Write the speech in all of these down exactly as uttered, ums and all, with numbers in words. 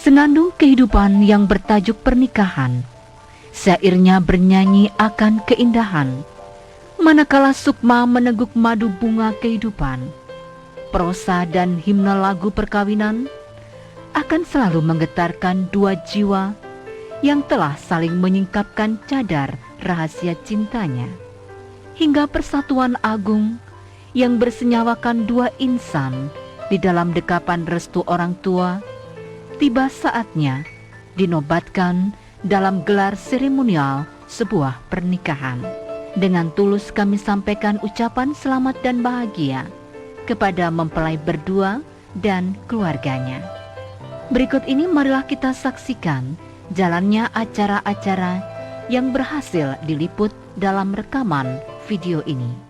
Senandung kehidupan yang bertajuk pernikahan, syairnya bernyanyi akan keindahan. Manakala sukma meneguk madu bunga kehidupan, prosa dan himne lagu perkawinan akan selalu menggetarkan dua jiwa yang telah saling menyingkapkan cadar rahasia cintanya. Hingga persatuan agung yang bersenyawakan dua insan di dalam dekapan restu orang tua, tiba saatnya dinobatkan dalam gelar seremonial sebuah pernikahan. Dengan tulus kami sampaikan ucapan selamat dan bahagia kepada mempelai berdua dan keluarganya. Berikut ini marilah kita saksikan jalannya acara-acara yang berhasil diliput dalam rekaman video ini.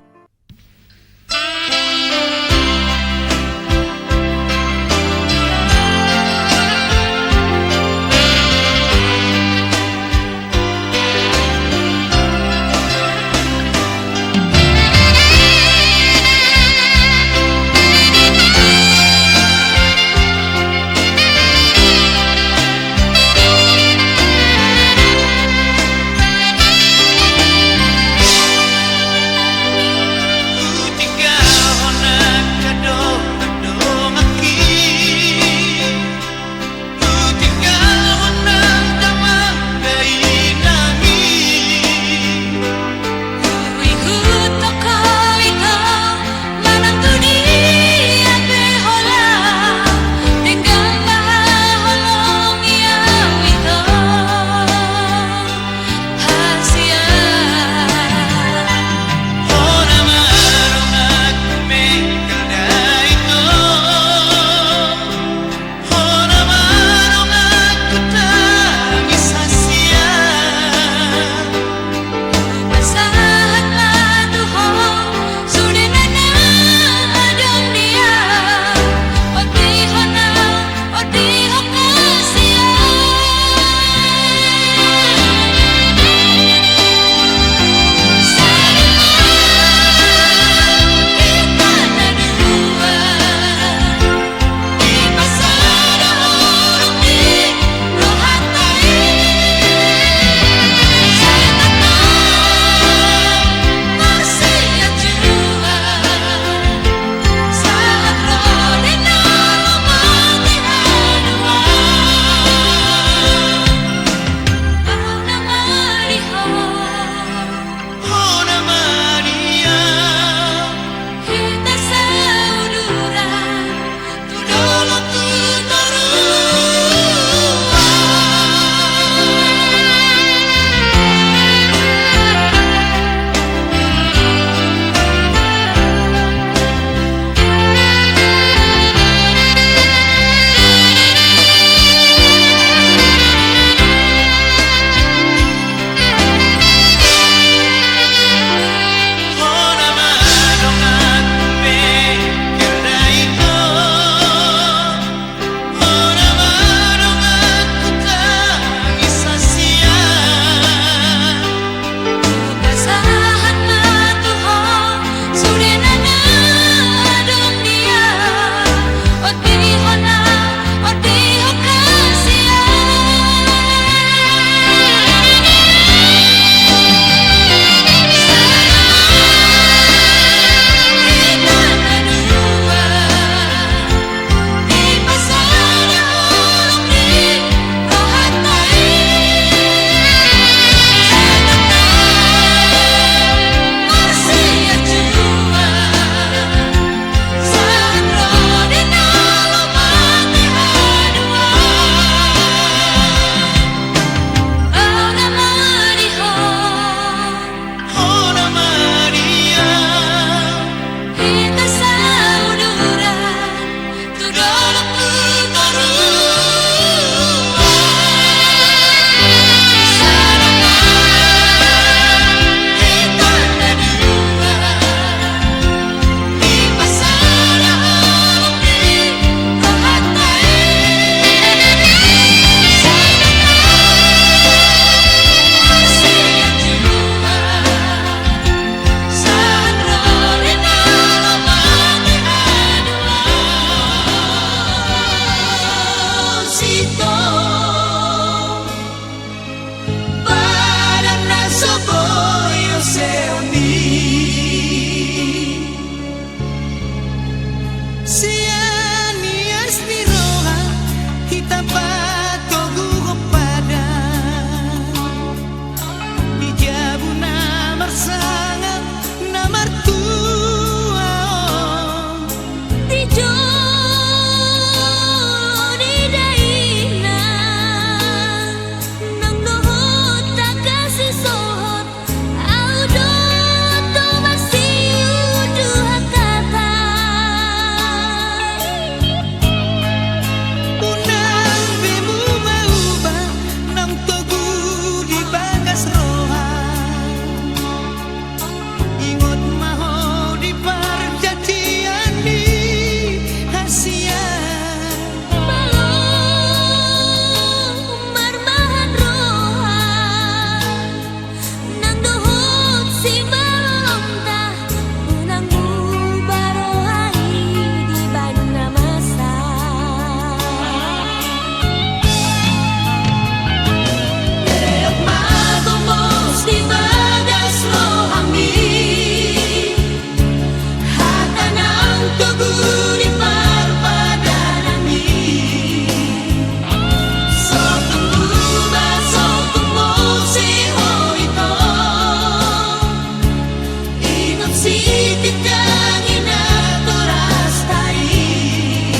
Sitik angin na torasta i,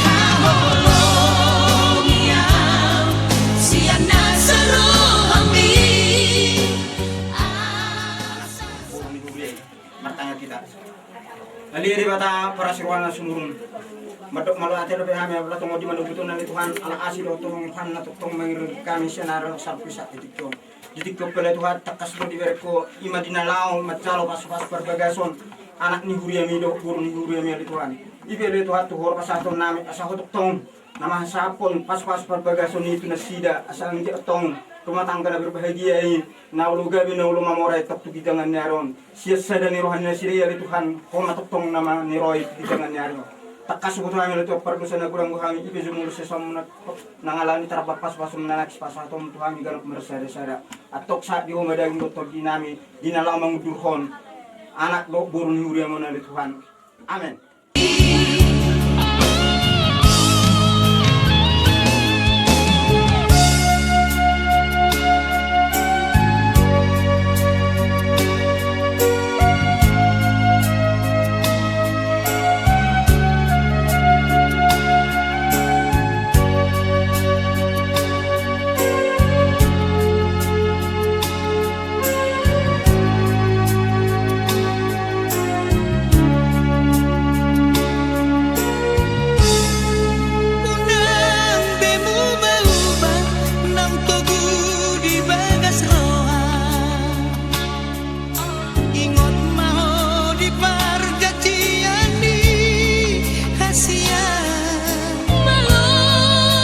haholongi au sian nasa rohami. Martangiang hita. Ale Debata parasi roha na sumurung, mandok mauliate dope hami, ala tongon di manoguton ale Tuhan, ala asi dohot holong ni Tuhan na tongtong mangiringi hami sian ari on sampe saat detik on. Di tingki on pe ale Tuhan, tangkas do dibereng Ho, i ma di na laho manjalo pasupasu parbagason anak ni huriami dohot boru ni huriami ale Tuhan. I pe ale Tuhan tu Ho do pasahaton nami, asa Ho tongtong na mangasahon pasupasu parbagason i tu nasida, asa anggiat tong rumah tangga na berbahagia i, na olo gabe na olo mamora i tong tu ginjangan ni ari on. Sian sada ni roha ni nasida i ale Tuhan, Ho ma tongtong na maniroi tu ginjangan ni ari on. Tangkas huboto hami ale Tuhan pardosa na godang do hami, i pe jumolo sesam na nang alani tarbapas pasum na nangkin pasahaton tu hami ganup marsada-sada. Antong sahat di Ho ma daging dohot tondi nami, di na laho mangundurhon anak dohot boru ni huriam on ale Tuhan. Amen. Unang be muba-uba naung togu di bagas roha. Ingot ma ho di parjanjian ni hasian. Malum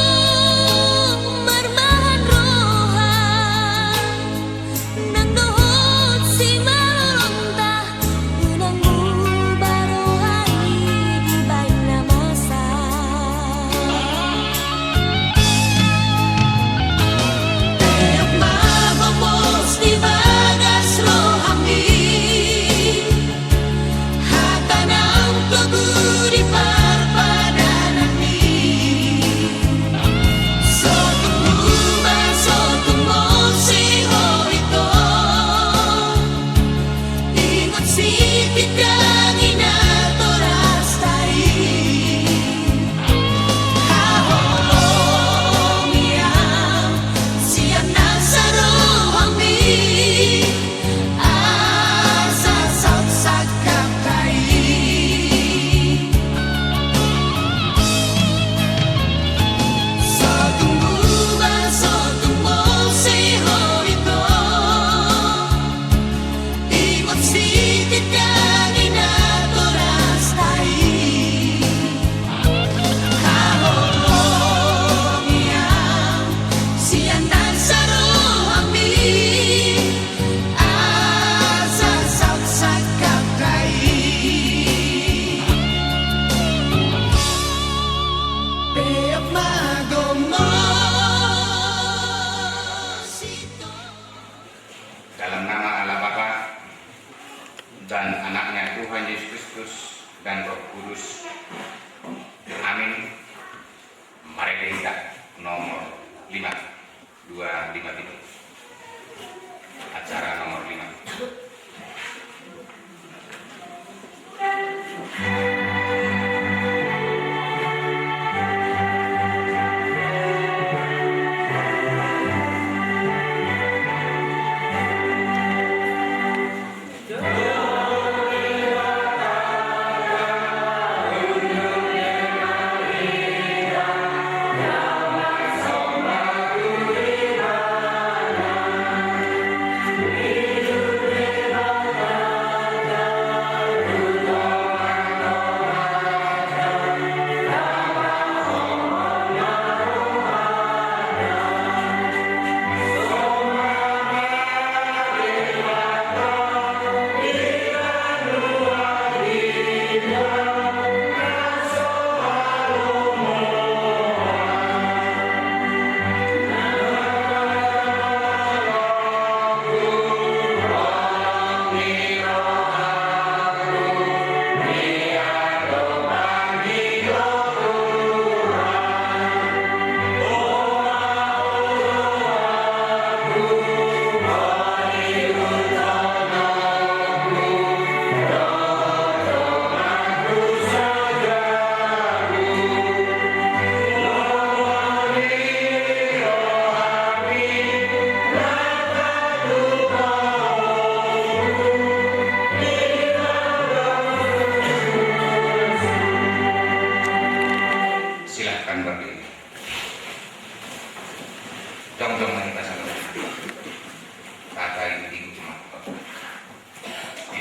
marmahan roha nang dohot simalolonta, unang muba roha i dibaen na masa. Teok ma ho pos di bagas rohami, hata naung togu di parpadananmi. So tung muba, so tung mose ho ito. Ingot sitik angin na torasta i, haholongi au sian nasa rohami, asa saut sangkap kai. So tung muba, so tung mose ho ito. Ingot sitik angin na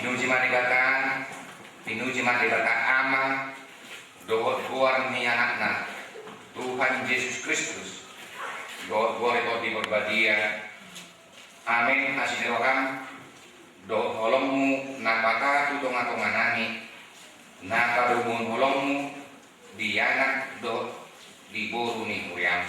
Pinuji ma Debata, pinuji ma Debata Ama, dohot goar ni Anakna, Tuhan Jesus Kristus, dohot goar ni Tondi Parbadia. Amen. Asi ni roham, dohot holongmu na patatu tongatonganami, na padomuhon holongmu di anak dohot di boru ni huriam.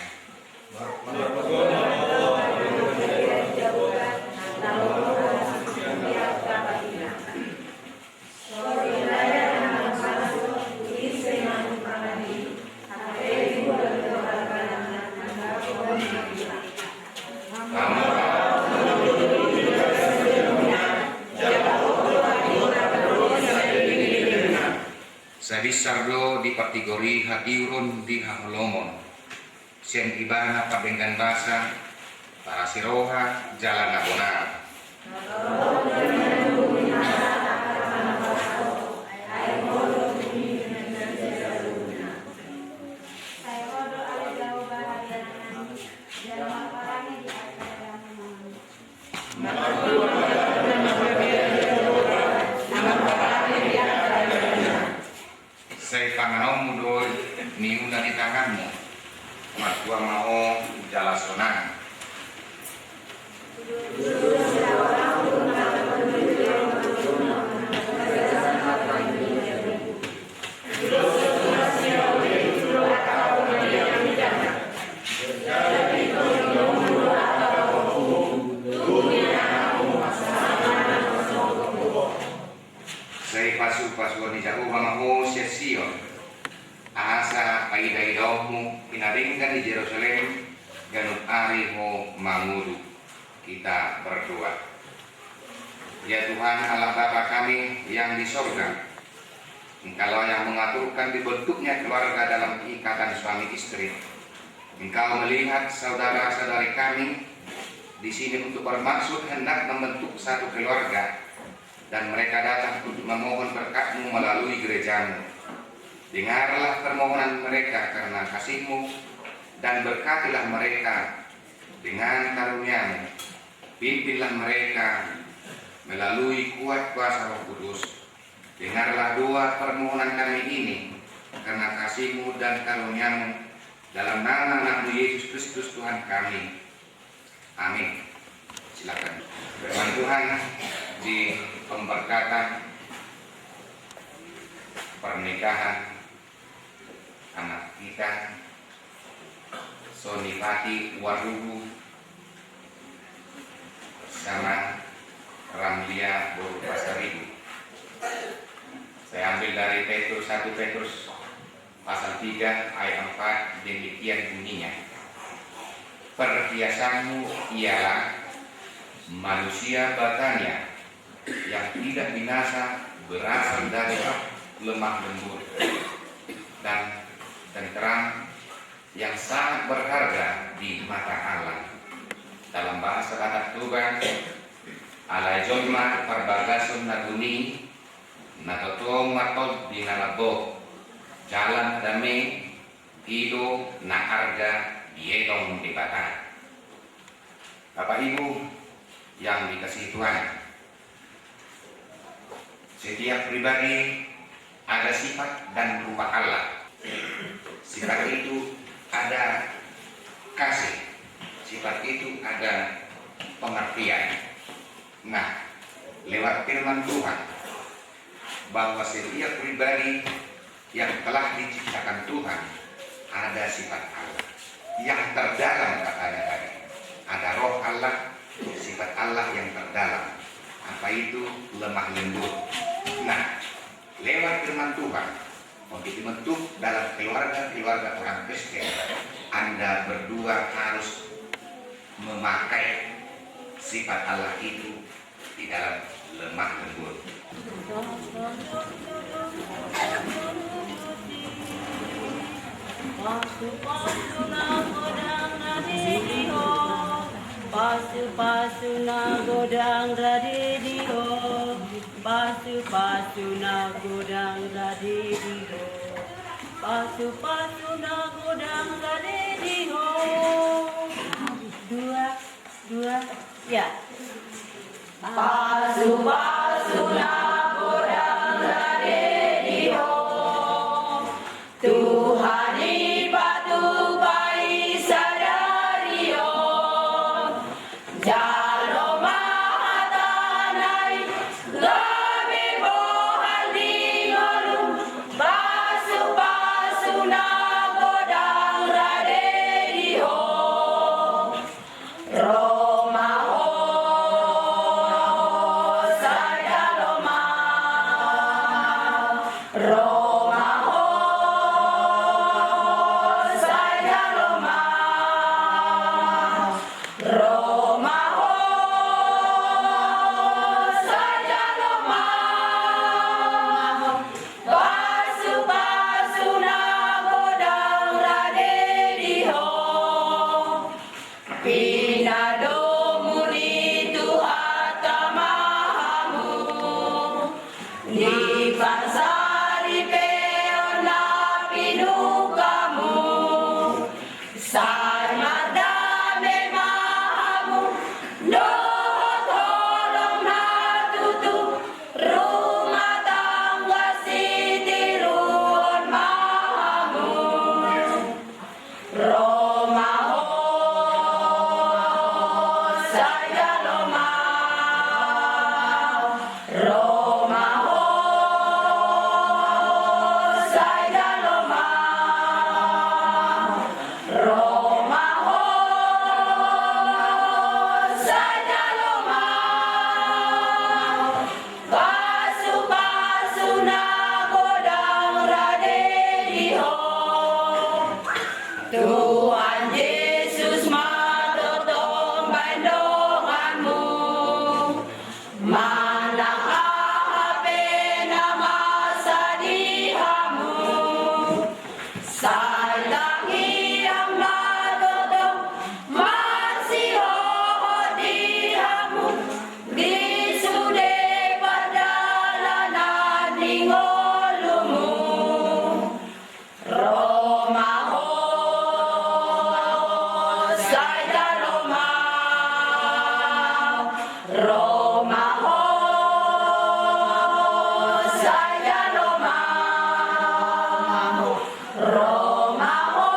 Sabinsar do dipartigor i hatiuron di haholomon, sian Ibana pardenggan basa, parasi roha jala na bonar. Sai panganonmu do niula ni tanganmu, martua ma ho jala sonang. Sai pasupasuon ni Jahowa ma ho sian Sion, asa paidaidaonmu pinadenggan di Jerusalem ganup ari ho mangolu. Kita berdoa. Ya Tuhan, Allah Bapa kami yang di sorga, Engkaulah yang mengaturkan dibentuknya keluarga dalam ikatan suami istri. Engkau melihat saudara-saudari kami di sini untuk bermaksud hendak membentuk satu keluarga, dan mereka datang untuk memohon berkat-Mu melalui gereja-Mu. Dengarlah permohonan mereka karena kasih-Mu, dan berkatilah mereka dengan karunia-Mu. Pimpinlah mereka melalui kuat kuasa Roh Kudus. Dengarlah doa permohonan kami ini karena kasih-Mu dan karunia-Mu, dalam nama Anak-Mu Yesus Kristus Tuhan kami. Amin. Silakan. Firman Tuhan di pemberkatan pernikahan anak kita, Sonipati Warubu sama Ramlia boru Pasaribu. Saya ambil dari Petrus, satu Petrus pasal tiga ayat empat, demikian bunyinya. Perhiasanmu ialah manusia batanya yang tidak binasa, berasal dari lemah lembut dan tenteram, yang sangat berharga di mata Allah. Dalam bahasa Batak Toba, alai jolma parbagason na duni, na totong martondi na lambok, jala na dame, i do na arga dietong Debata. Bapak Ibu yang dikasihi Tuhan, setiap pribadi ada sifat dan rupa Allah. Sifat itu ada kasih, sifat itu ada pengertian. Nah, lewat firman Tuhan, bahwa setiap pribadi yang telah diciptakan Tuhan ada sifat Allah. Yang terdalam katanya tadi, ada roh Allah, sifat Allah yang terdalam. Apa itu? Lemah lembut. Nah, lewat firman Tuhan, untuk dibentuk dalam keluarga-keluarga orang Kristen, Anda berdua harus memakai sifat Allah itu di dalam lemah lembut. Pasu-pasu na godang na di ho, pasu-pasu na godang na di ho, pasu-pasu na godang na di ho, pasu-pasu na godang na di ho. Dua, dua, ya. Pasu-pasu na Di pansaripeon na pinungkamu, sai mardame ma hamu, dohot holong na tutu, rumah tangga sitiruon ma hamu. Ro ma ho, sai jalo ma. Ro ma ho, sai jalo ma. Ro ma ho, sai jalo ma. Pasupasu na godang rade di ho. Tuhan Jesus ma tongtong baen donganmu. Manang aha pe na masa di hamu. Sai tangiang ma tongtong marsihohot di hamu, di sude pardalanan ni ngolumu. Ro ma ho, sai jalo ma. Ro ma ho, sai jalo ma. Ro ma ho,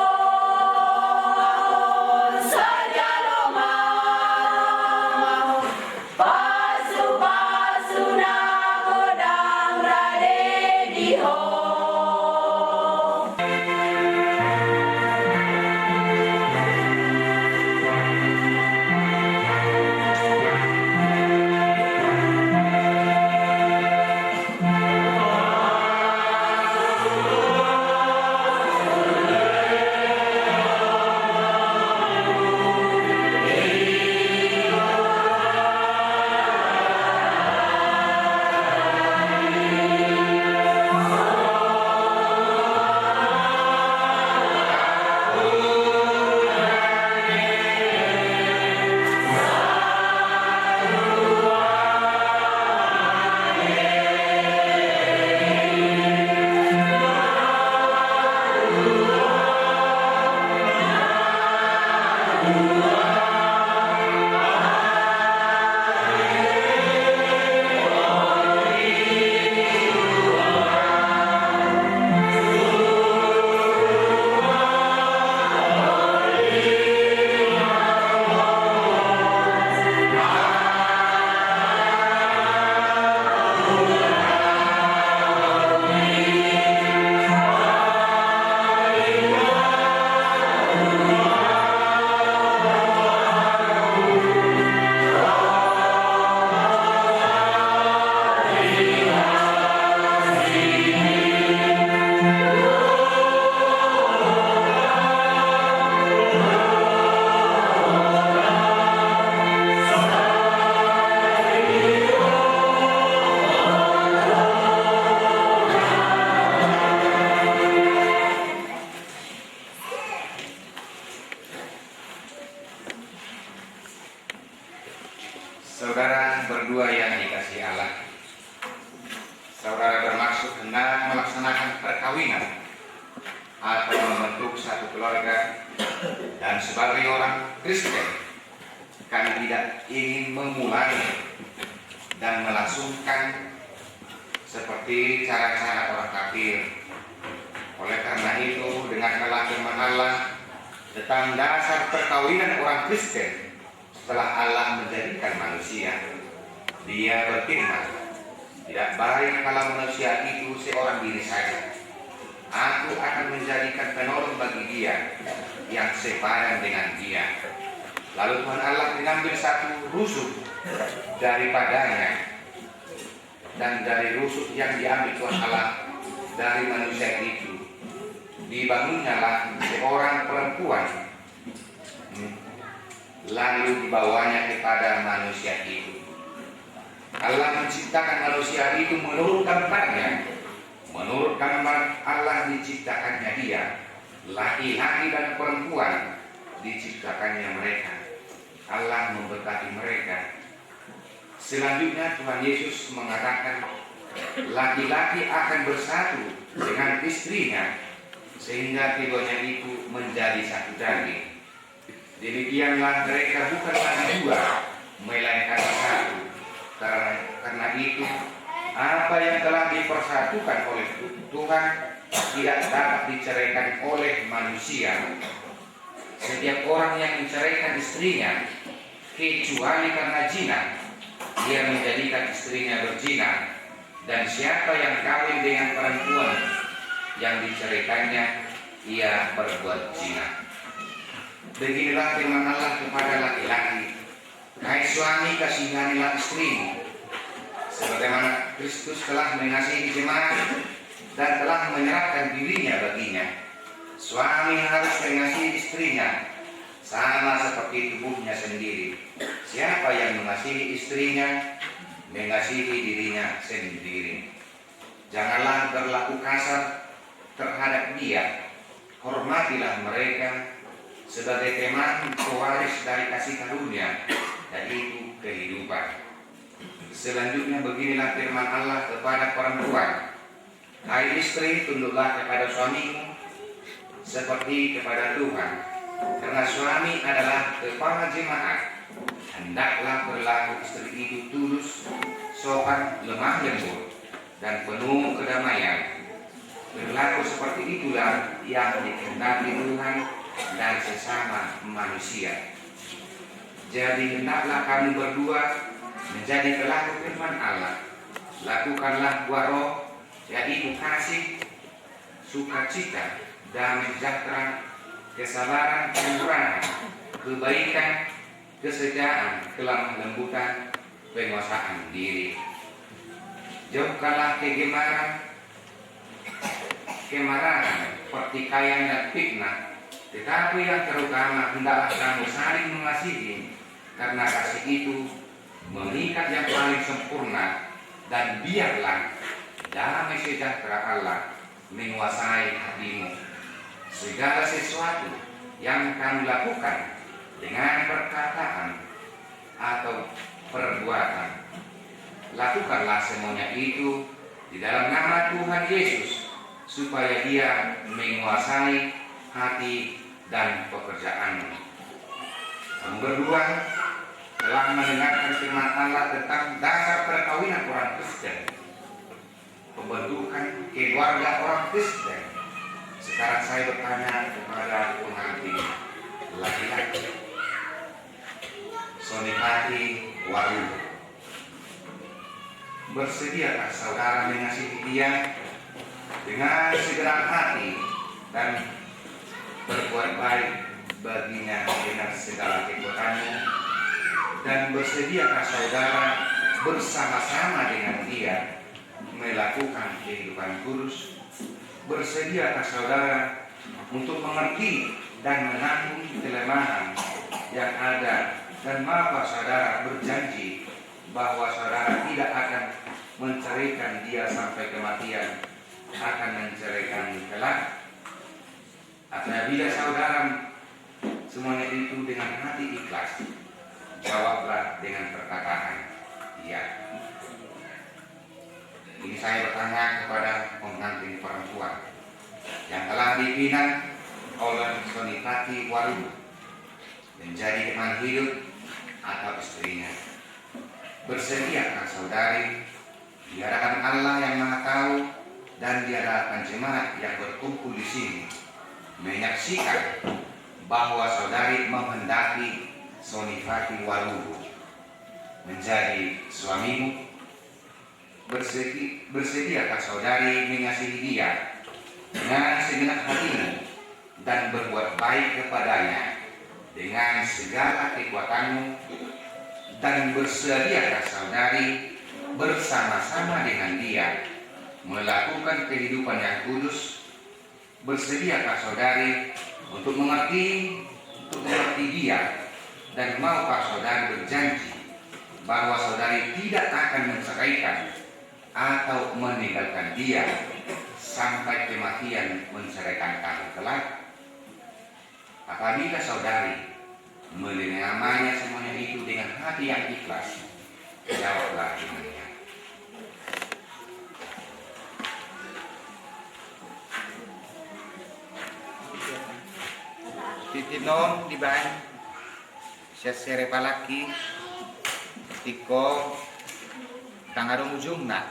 sai jalo ma. Pasupasu na godang rade di ho. Saudara berdua yang dikasihi Allah, saudara bermaksud hendak melaksanakan perkawinan atau membentuk satu keluarga, dan sebagai orang Kristen, kami tidak ingin memulai dan melangsungkan seperti cara-cara orang kafir. Oleh karena itu, dengarkanlah firman Allah tentang dasar perkawinan orang Kristen. Setelah Allah menjadikan manusia, Dia berfirman, "Tidak baik kalau manusia itu seorang diri saja. Aku akan menjadikan penolong bagi dia, yang sepadan dengan dia." Lalu Tuhan Allah mengambil satu rusuk daripadanya, dan dari rusuk yang diambil Tuhan Allah dari manusia itu, dibangkunnyalah seorang perempuan. Lalu dibawanya kepada manusia itu. Allah menciptakan manusia itu menurut gambarnya. Menurut gambar Allah diciptakannya dia. Laki-laki dan perempuan diciptakannya mereka. Allah memberkati mereka. Selanjutnya Tuhan Yesus mengatakan, Laki-laki akan bersatu dengan istrinya, sehingga keduanya itu menjadi satu daging. Demikianlah mereka bukan lagi dua, melainkan satu. Karena, karena itu, apa yang telah dipersatukan oleh Tu-, Tuhan tidak dapat diceraikan oleh manusia. Setiap orang yang menceraikan istrinya, kecuali karena zina, ia menjadikan istrinya berzina. Dan siapa yang kawin dengan perempuan yang diceraikannya, ia berbuat zina. Beginilah firman Allah kepada laki-laki. Hai suami, kasihanilah istrimu, sebagaimana Kristus telah mengasihi jemaat dan telah menyerahkan dirinya baginya. Suami harus mengasihi istrinya sama seperti tubuhnya sendiri. Siapa yang mengasihi istrinya, mengasihi dirinya sendiri. Janganlah berlaku kasar terhadap dia. Hormatilah mereka sebagai teman pewaris dari kasih karunia, yaitu kehidupan. Selanjutnya, beginilah firman Allah kepada perempuan. Hai istri, tunduklah kepada suamimu, seperti kepada Tuhan. Karena suami adalah kepala jemaat, hendaklah perilaku istri itu tulus, sopan, lemah lembut, dan penuh kedamaian. Perilaku seperti itulah yang dikehendaki Tuhan dari sesama manusia. Jadi, hendaklah kamu berdua menjadi pelaku firman Allah. Lakukanlah buah Roh, yaitu kasih, sukacita, damai sejahtera, kesabaran, kemurahan, kebaikan, kesetiaan, kelemah lembutan, penguasaan diri. Jauhkanlah kegemaran, kemarahan, pertikaian, dan fitnah. Tetapi yang terutama, hendaklah kamu saling mengasihi, karena kasih itu mengikat yang paling sempurna, dan biarlah damai sejahtera Allah menguasai hatimu. Segala sesuatu yang kamu lakukan dengan perkataan atau perbuatan, lakukanlah semuanya itu di dalam nama Tuhan Yesus, supaya Dia menguasai hati dan pekerjaanmu. Kamu berdua telah mendengarkan firman Allah tentang dasar perkawinan orang Kristen, pembentukan keluarga orang Kristen. Sekarang saya bertanya kepada pengantin laki-laki. Sonipati Waluhu. Bersediakah saudara mengasihi dia dengan segenap hati dan berbuat baik baginya dengan segala kekuatanmu? Dan bersediakah saudara bersama-sama dengan dia melakukan kehidupan kudus? Bersediakah saudara untuk mengerti dan menanggung kelemahan yang ada? Dan maukah saudara berjanji bahwa saudara tidak akan menceraikan dia sampai kematian, akan menceraikan kelak? Apabila saudara semuanya itu dengan hati ikhlas, jawablah dengan perkataan, "Iya." Ini saya bertanya kepada pengantin perempuan yang telah dipinang oleh Sonipati Waluhu menjadi teman hidup atau istrinya. Bersediakah saudari di hadapan Allah yang Maha Tahu dan di hadapan jemaat yang berkumpul di sini menyaksikan bahwa saudari menghendaki Sonipati Waluhu menjadi suamimu? Bersedi-, bersediakah saudari mengasihi dia dengan segenap hatimu dan berbuat baik kepadanya dengan segala kekuatanmu? Dan bersediakah saudari bersama-sama dengan dia melakukan kehidupan yang kudus? Bersediakah saudari untuk mengerti, untuk mengerti dia? Dan maukah saudari berjanji bahwa saudari tidak akan menceraikan atau meninggalkan dia sampai kematian menceraikan kamu kelak? Apabila saudari menerima semuanya itu dengan hati yang ikhlas, jawablah dengan iya. Tingki on dibaen sian sere palangki, tingko ndang adong ujungna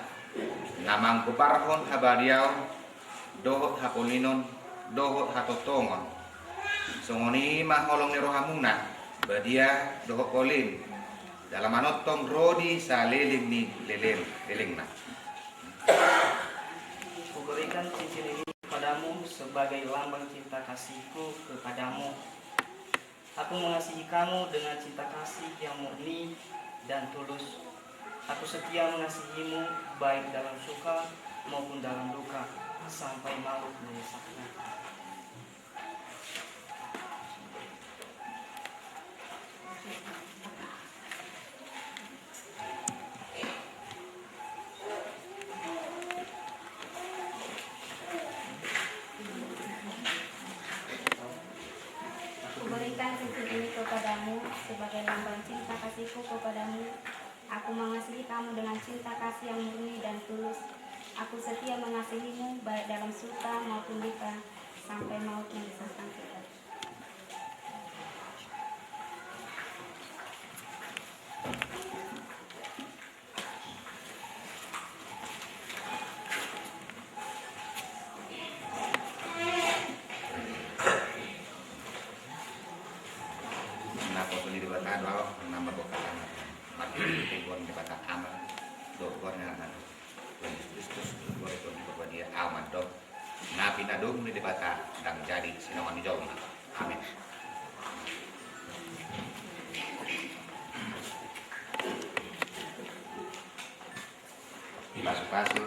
na manggombarhon habadiaon dohot hapolinon dohot hatongtongon. Songon i ma holong ni rohamuna, badia dohot polin, jala manongtong ro di saleleng ni leleng, lelengna. Kuberikan cincin ini kepadamu sebagai lambang cinta kasihku kepadamu. Aku mengasihi kamu dengan cinta kasih yang murni dan tulus. Aku setia mengasihimu baik dalam suka maupun dalam duka, sampai maut memisahkan. Kuberikan cincin ini kepadamu sebagai lambang cinta kasihku kepadamu. Aku mengasihi kamu dengan cinta kasih yang murni dan tulus. Aku setia mengasihimu baik dalam suka maupun duka, sampai maut memisahkan kita. Na poso ni Debata do ahu, na mamboan hata na marhite goar ni Debata Ama dohot goar ni Anakna, Tuhan Jesus Kristus, dohot goar ni Tondi Porbadia, ahu mandok: Na pinadomu ni Debata ndang jadi sinongon ni jolma. Amin. Dipasupasu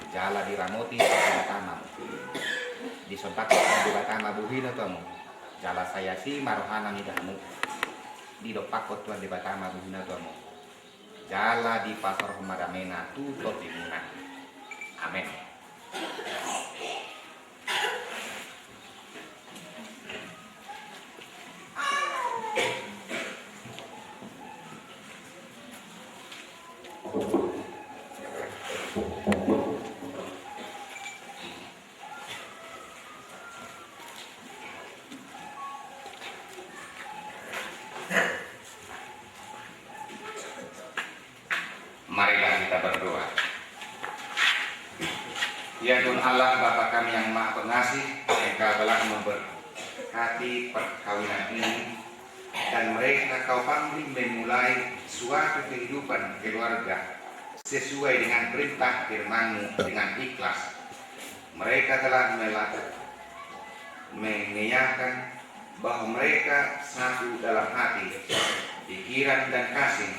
jala diramoti Debata ma hamu. Disombakhon Debata ma bohina tu hamu, jala sai asi ma rohana mida hamu. Didompakhon Tuhan Debata ma bohina tu hamu, jala dipasaorhon ma damena tu tondimuna. Amen. Marilah kita berdoa. Ya Tuhan Allah, Bapa kami yang Maha Pengasih, Engkau telah memberkati perkawinan ini, dan mereka Kau panggil memulai suatu kehidupan keluarga sesuai dengan perintah firman-Mu dengan ikhlas. Mereka telah melakukan, mengiyakan bahwa mereka satu dalam hati, pikiran, dan kasih,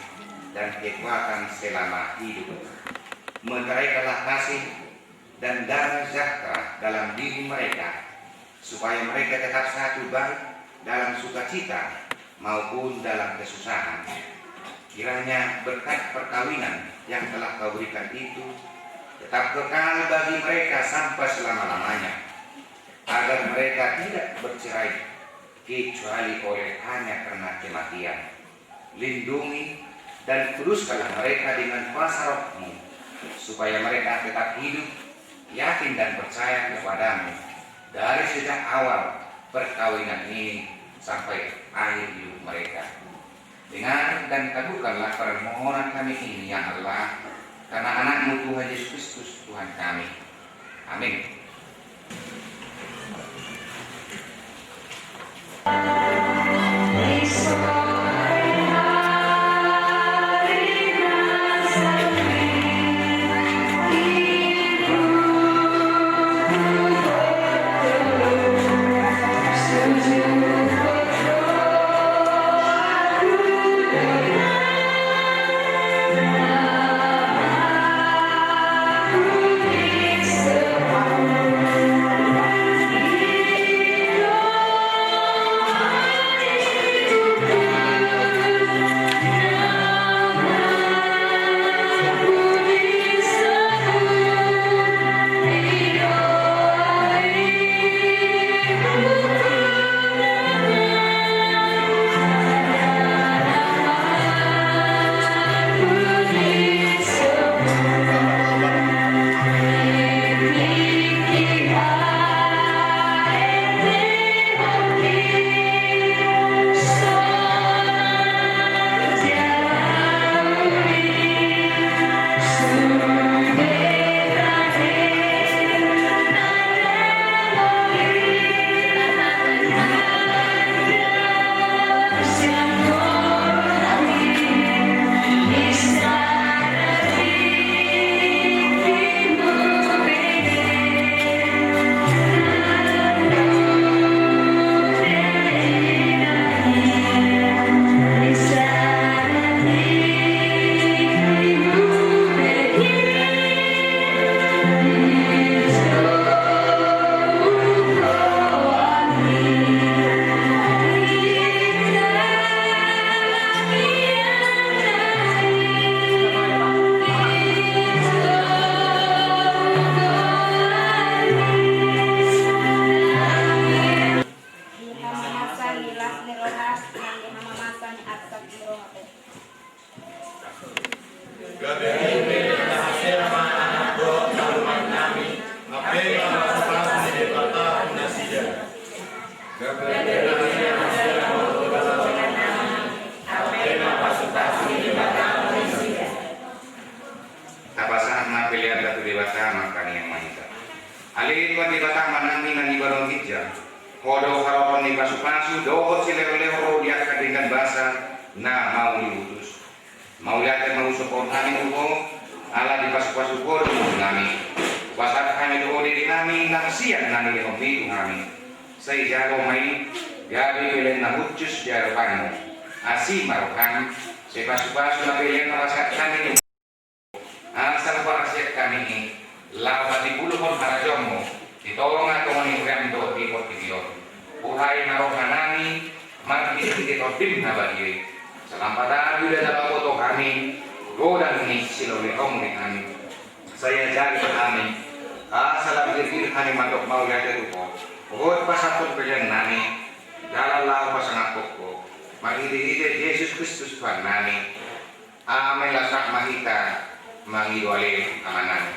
dan kekuatan selama hidup. Meteraikanlah kasih dan damai sejahtera dalam diri mereka, supaya mereka tetap satu baik dalam sukacita maupun dalam kesusahan. Kiranya berkat perkawinan yang telah Kau berikan itu tetap kekal bagi mereka sampai selama-lamanya, agar mereka tidak bercerai kecuali oleh hanya karena kematian. Lindungi dan kuduskanlah mereka dengan kuasa Roh-Mu, supaya mereka tetap hidup, yakin dan percaya kepada-Mu dari sejak awal perkawinan ini sampai akhir hidup mereka. Dengar dan kabulkanlah permohonan kami ini, ya Allah, karena Anak-Mu Tuhan Yesus Kristus, Tuhan kami. Amin. Martangiang ma hita. Ale Tuhan Debata Amanami na di banua ginjang, Ho do haroroan ni pasupasu dohot silehonlehon ro di angka denggan basa na mau diutus. Mauliate ma husungkun hami tu Ho, ala dipasupasu Ho do ngolunami. Hupasahat hami tu Ho dirinami nang sian na nilehonMi tu hami. Sai jalo ma i gabe pelean na hushus di adopanMu. Asi ma rohaM, sai pasupasu na pelean na hupasahat hami tu Ho. Asa huparasiat hami i laho patimbulhon harajaonMu di tongatonga ni huriaM dohot di portibi on. Buhai ma rohanami marhitehite TondiM na badia i. Sai lam patadu da na paboto hami godang ni silehonlehonMu di hami. Sai ajari ma hami asa lam girgir hami mandok mauliate tu Ho dohot pasahathon peleannami jala laho pasangaphon Ho marhitehite Jesus Kristus Tuhannami. Amen. Las ma hita mangido, ale Amanami.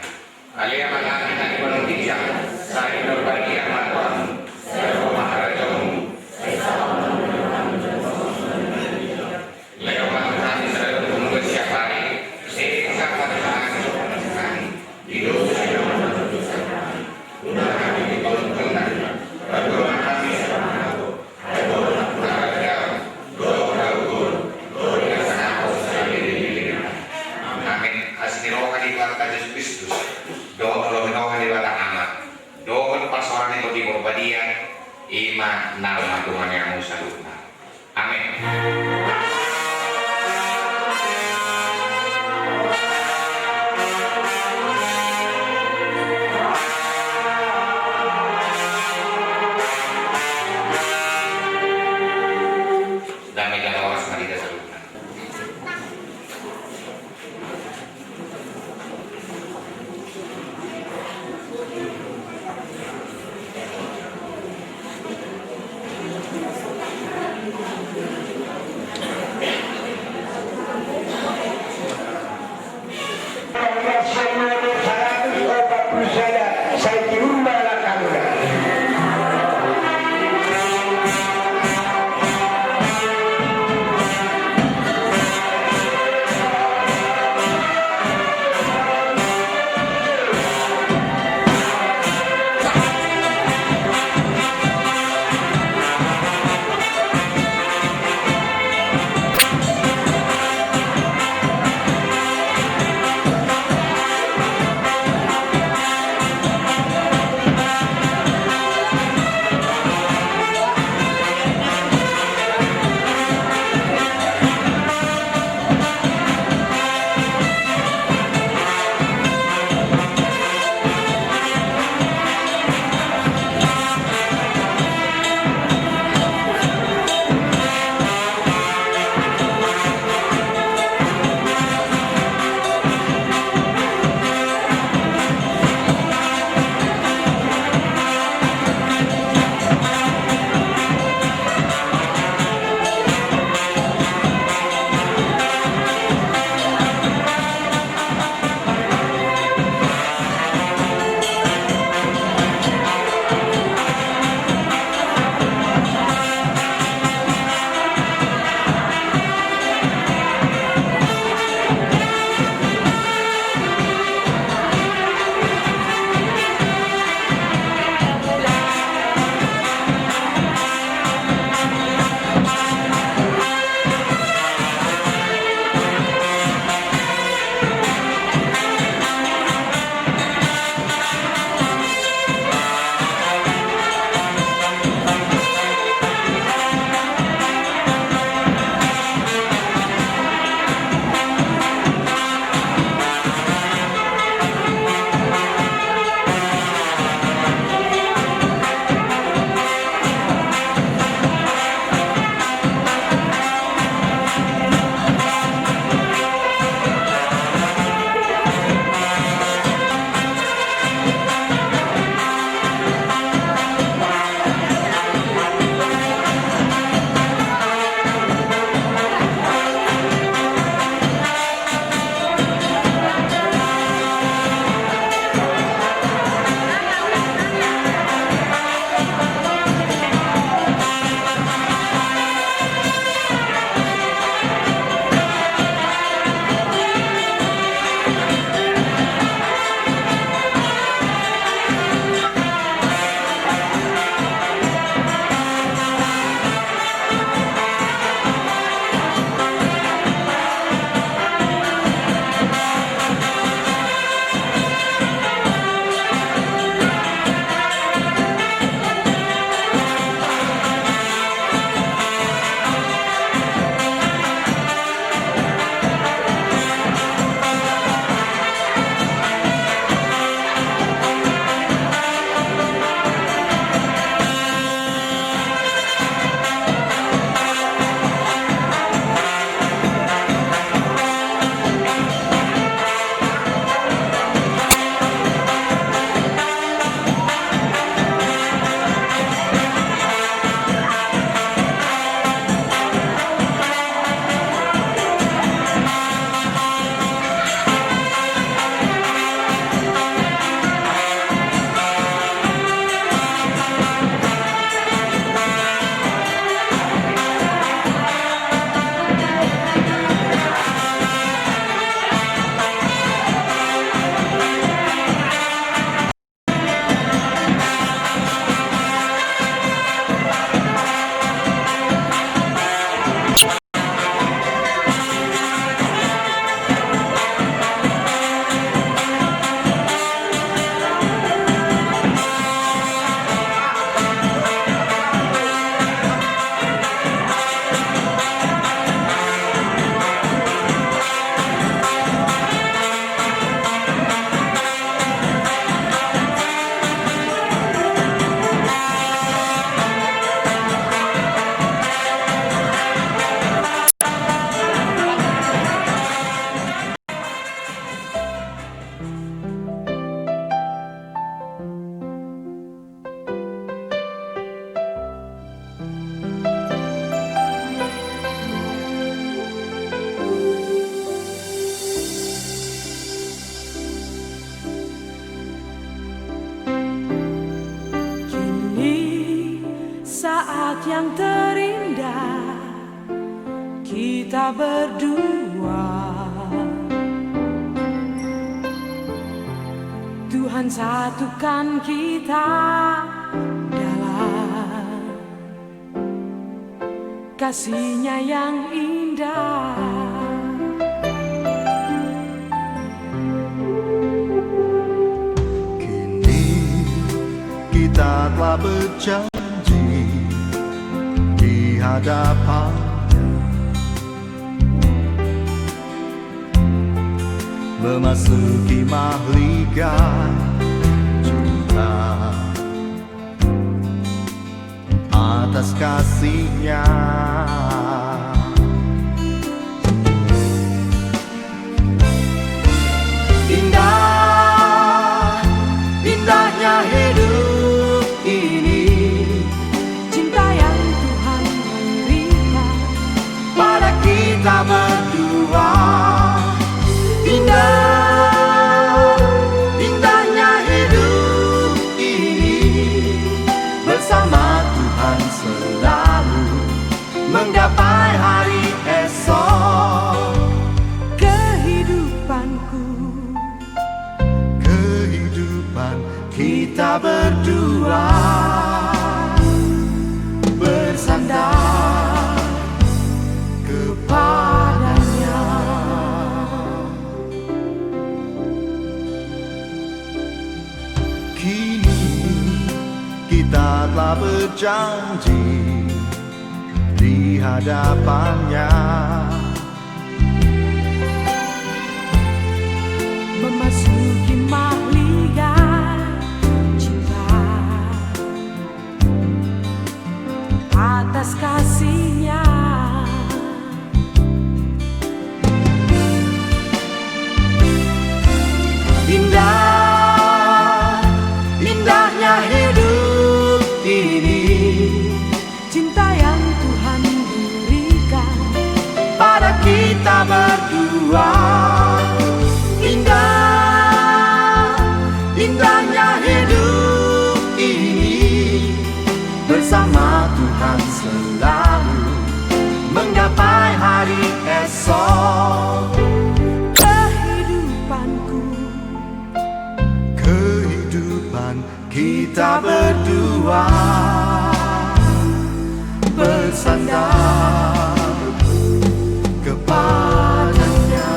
Ale Amanami na di banua ginjang, sai pinarbadia ma goarMu, sai ro ma harajaonMu, sai saut ma lomo ni rohaM, lehon ma tu hami sadari on harajaon siapari, sesa ma dosa nami, di dosa ni na mandosa hami, unang hami dipauntungan, padomu ma hami sian pangago. Amen. Asi ni roha ni Tuhanta Jesus Kristus, dohot holong ni roha ni Debata Ama, dohot parsaoran ni Tondi Porbadia, i ma naung mandongani hamu saluhutna. Amen. Dame jala horas ma di hita saluhutna. yang terindah kita berdua. Tuhan satukan kita dalam kasih-Nya yang indah. Kini kita telah berjanji di hadapan-Nya, memasuki mahligai cinta atas kasih-Nya. Indah, indahnya hidup ini, cinta yang Tuhan berikan pada kita berdua. Indah, indahnya hidup ini, bersama Tuhan selalu menggapai hari esok. Kehidupanku, kehidupan kita berdua bersandar kepada-Nya. Kini kita telah berjanji di hadapan-Nya, memasuki mahligai cinta atas kasih-Nya. Indah, indahnya hidup ini, cinta yang Tuhan berikan pada kita berdua. Indah, indahnya hidup ini, bersama Tuhan selalu menggapai hari esok. Kehidupanku, kehidupan kita berdua bersandar kepada-Nya.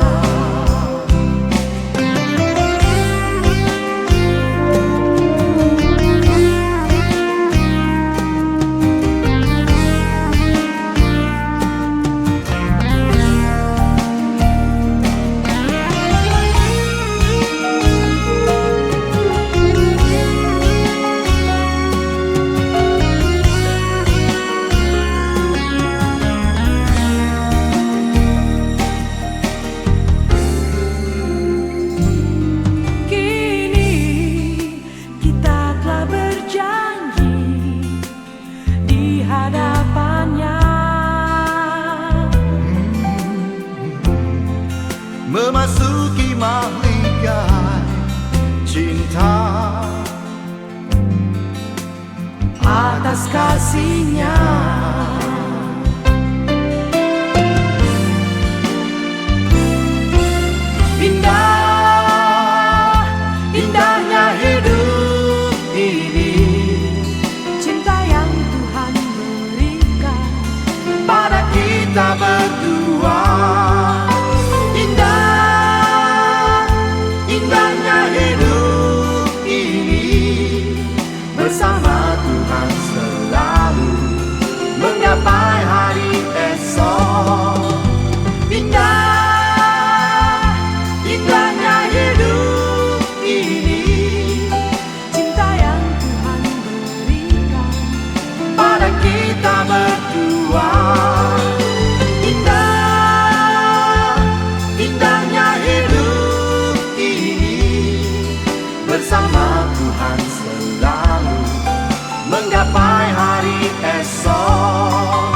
Kini kita telah berjanji di hadapan-Nya, memasuki mahligai cinta atas kasih-Nya. Indah, indahnya hidup ini, cinta yang Tuhan berikan pada kita berdua. Indah, indahnya hidup ini, bersama Tuhan selalu menggapai hari esok. Indah, indahnya hidup ini, cinta yang Tuhan berikan pada kita berdua. Indah, indahnya hidup ini, bersama Tuhan selalu menggapai hari esok.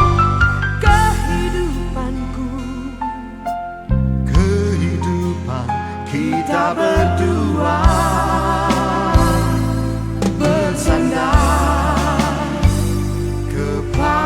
Kehidupanku, kehidupan kita berdua bersandar kepada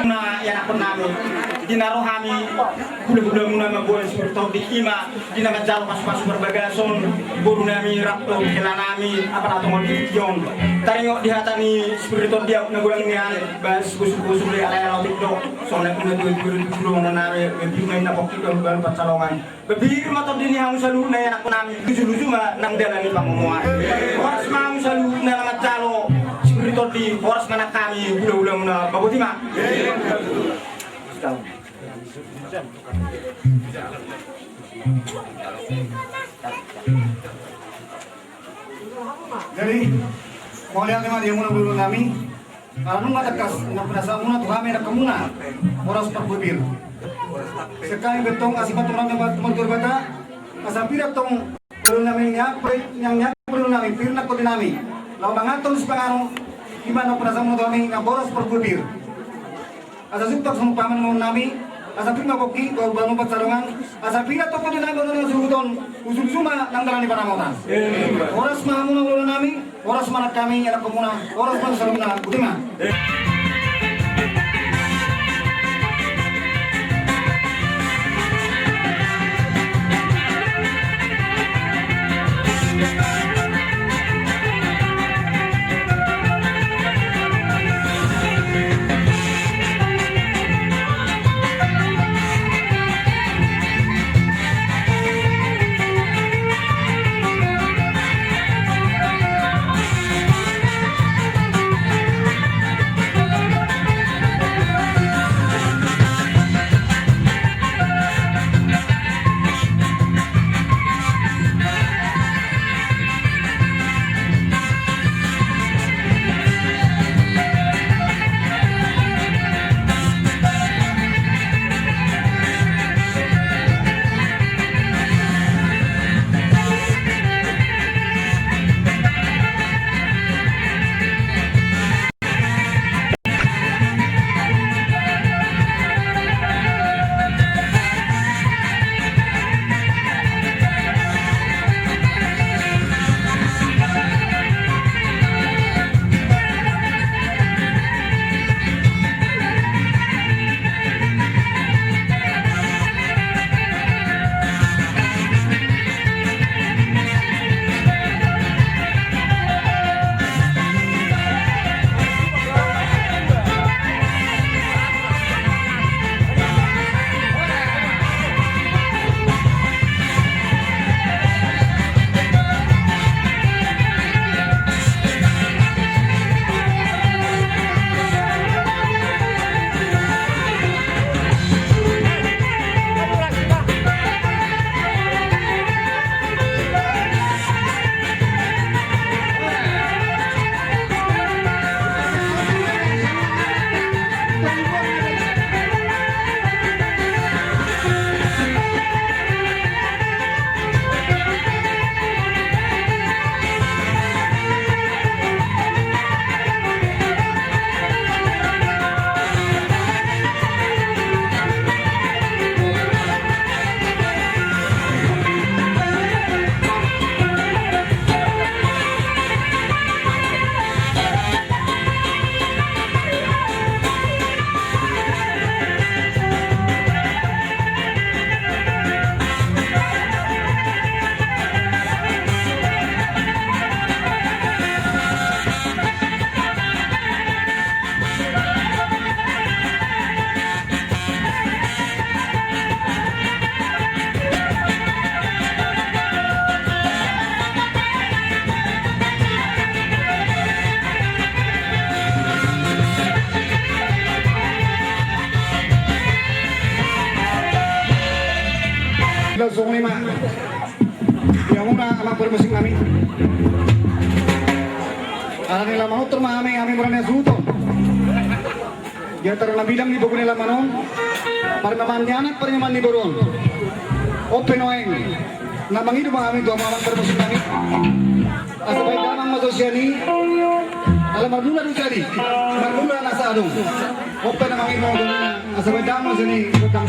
Na ianakhon nami, di na ro hami, hula-hulamuna mamboan spiritu tondi, ima di na manjalo pasu-pasu parbagason boru nami rap dohot hela nami, apala tongon di tingki on. Taringot di hata ni spiritu tondi, aut na godang nian, bas gusur-gusur di ala-ala otik do. Songon na tutu-tutu do na nami, bibir ma inna pongki do balu pansalongan. Bibir ma tondi ni hamu saluhutna ianakhon nami, luju-luju ma nang dalan ni pangomoan. Horas ma hamu saluhutna na manjalo spiritu tondi, horas ma nang hami hula-hulamuna, boti ma. Jadi, mauliate ma di hamuna boru nami. Ala nunga tangkas na pinasahatmuna tu hami anakhonmuna, horas parbibir. Sian hami pe tong, asi ma tong rame tu martua Debata. Asa pira tong boru nami, nian pe, nian pe boru nami, pir na tondi nami, laho manganhon sipanganon, ima na pinasahatmuna tu hami, na horas parbibir. Asa sukses ma paman nami, asa pir ma pongki, balu pansalongan, asa pira tong tondi nami, balu na suhuton, usul-usul ma nang dalan ni pangomoan. Horas ma hamuna boru nami, horas ma nang hami anakhonmuna, horas ma saluhutna, boti ma. Langsung lima. Ia muna anak bermusik nami. Alani na manortor ma hami, hami mura ni hasuhuton. Di antara na bidang di pogu ni alaman on, parimaman ni anak, parimaman ni boru on. On pe nuaeng na mangido ma hami tu hamu amang parmusik nami. Asa baen damang ma jo sian i. Ala marmula do jadi, marmula nasa adong. On pe na mangido ma jo, asa baen damang ma sian i, godang.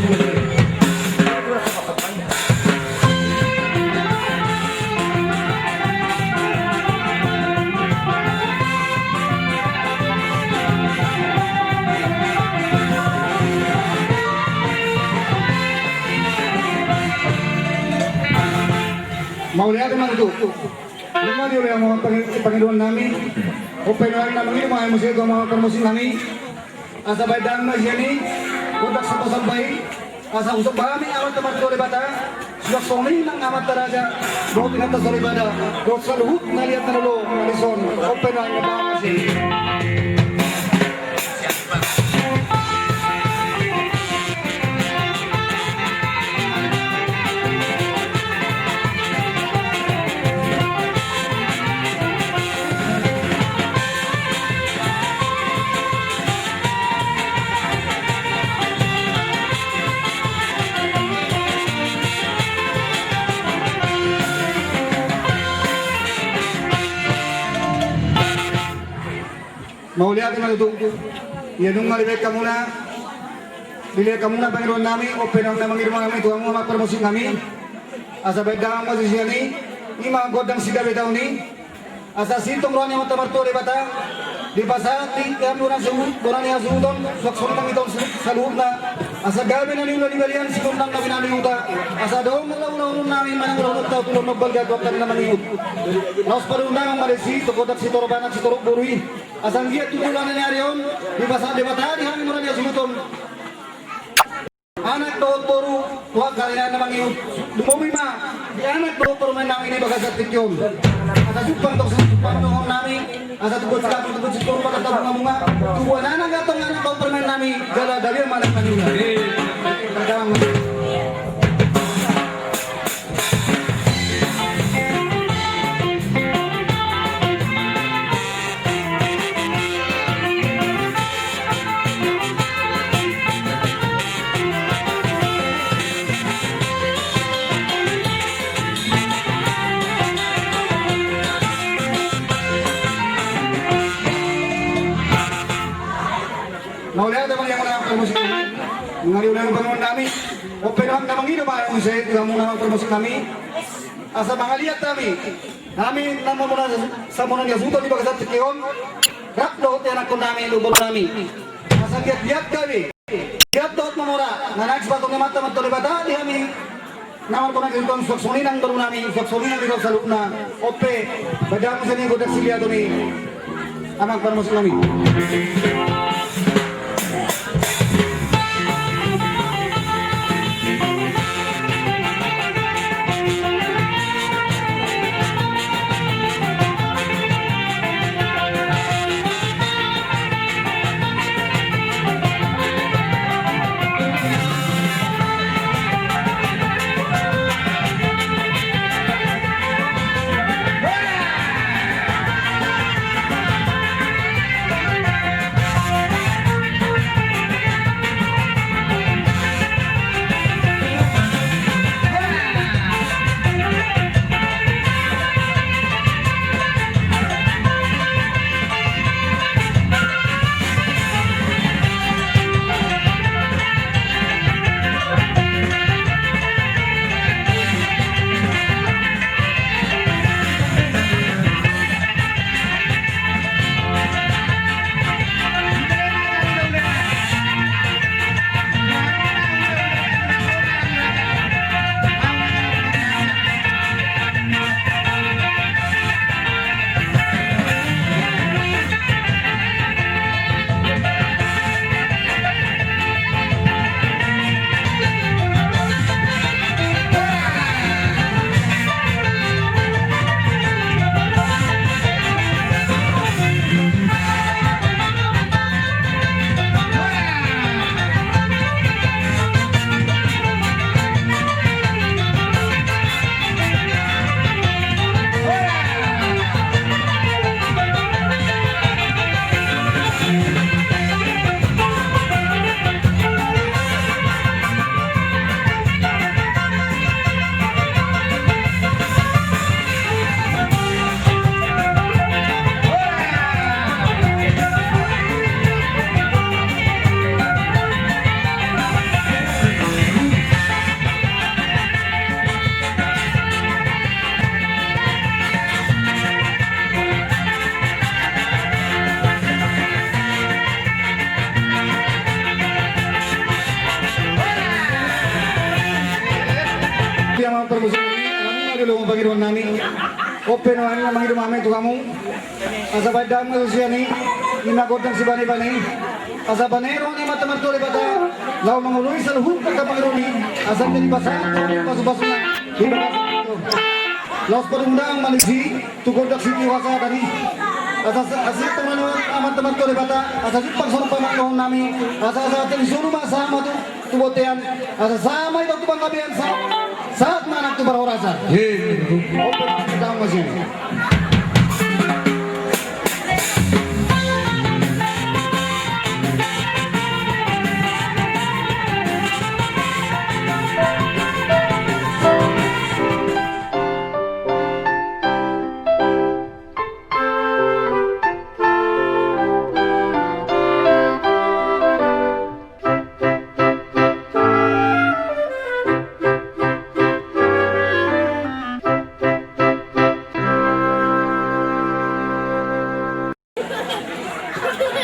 Mauliate ma tutu. Nunga diulehon hamu pang-, pangidoan nami. On pe nuaeng na mangido ma hami muse tu hamu amang parmusik nami. Asa baen damang ma sian i, godang sampasamba i, asa husomba hami Amanta Martua Debata, suang songon i nang amanta raja, dohot inanta soripada, dohot saluhut na liat na lolo na dison, on pe nuaeng na baen ma sian i. Mauliate ma tutu. Ia nunga dilehon hamuna, dilehon hamuna pangidoan nami, on pe nuaeng na mangido ma hami tu hamu amang parmusik nami. Asa baen damang ma jo sian i, i ma gondang sigabe taon i. Asa sintong roha ni Amanta Martua Debata, dipasahat di hami bona ni hasuhuton, suang songon i nang di taon saluhutna. Asa gabe na niula di balian, sinondang na binahen di huta. Asa adong na ulaon nami manang ulaon taon tu ulaon na balga tu angka na mangihut. Laos parundangan ma disi tu gondang sitorop anak sitorop boru i. Asa anggiat tu bulan ni ari on, dipasahat Debata di hami bona ni hasuhuton, anak dohot boru, tu angka na mangihut. Lumobi ma di anak dohot parumaen nami di bagasan tingki on. Asa jumpang tong jumpang dohonon nami. Asa tubuan sigapu, tubuan sitorop, tubuan bunga-bunga. Tubuan anak gantong, anak dohot parumaen nami. Jala gabe ma anak nami. Mauliate ma di hamu amang parmusik nami. Nunga diulehon pangidoan nami. On pe nuaeng na mangido ma hami muse tu hamu amang parmusik nami. Asa mangaliat hami, hami na mamboan bona ni hasuhuton di bagasan tingki on, rap dohot ianakhon nami dohot boru nami. Asa giat-giat gabe, giat dohot mamora, na naeng sipasahaton ni Amanta Martua Debata di hami na marbona ni hasuhuton, suang songon i nang boru nami, suang songon i nang di taon saluhutna. On pe baen damang ma sian i gondang siliaton i, amang parmusik nami. Alani ma di lomo pangidoan nami. On pe nuaeng na mangido ma hami tu hamu. Asa baen damang ma sian i, ima gondang sibanebane. Asa bane roha ni Amanta Martua Debata laho mangoloi saluhut angka pangidoan i. Asa jadi pasahat pasupasuna. Laos parundangan ma disi tu gondang sitio hasahatan i. Asa asa asa Amanta Martua Debata asa jumpang songon pangidoan nami. Asa asa asa di solu ma sama tu tu bontean, asa sahat ma hita tu panggabean, sahat ma anak tu parhorasan. Oke, kita masih.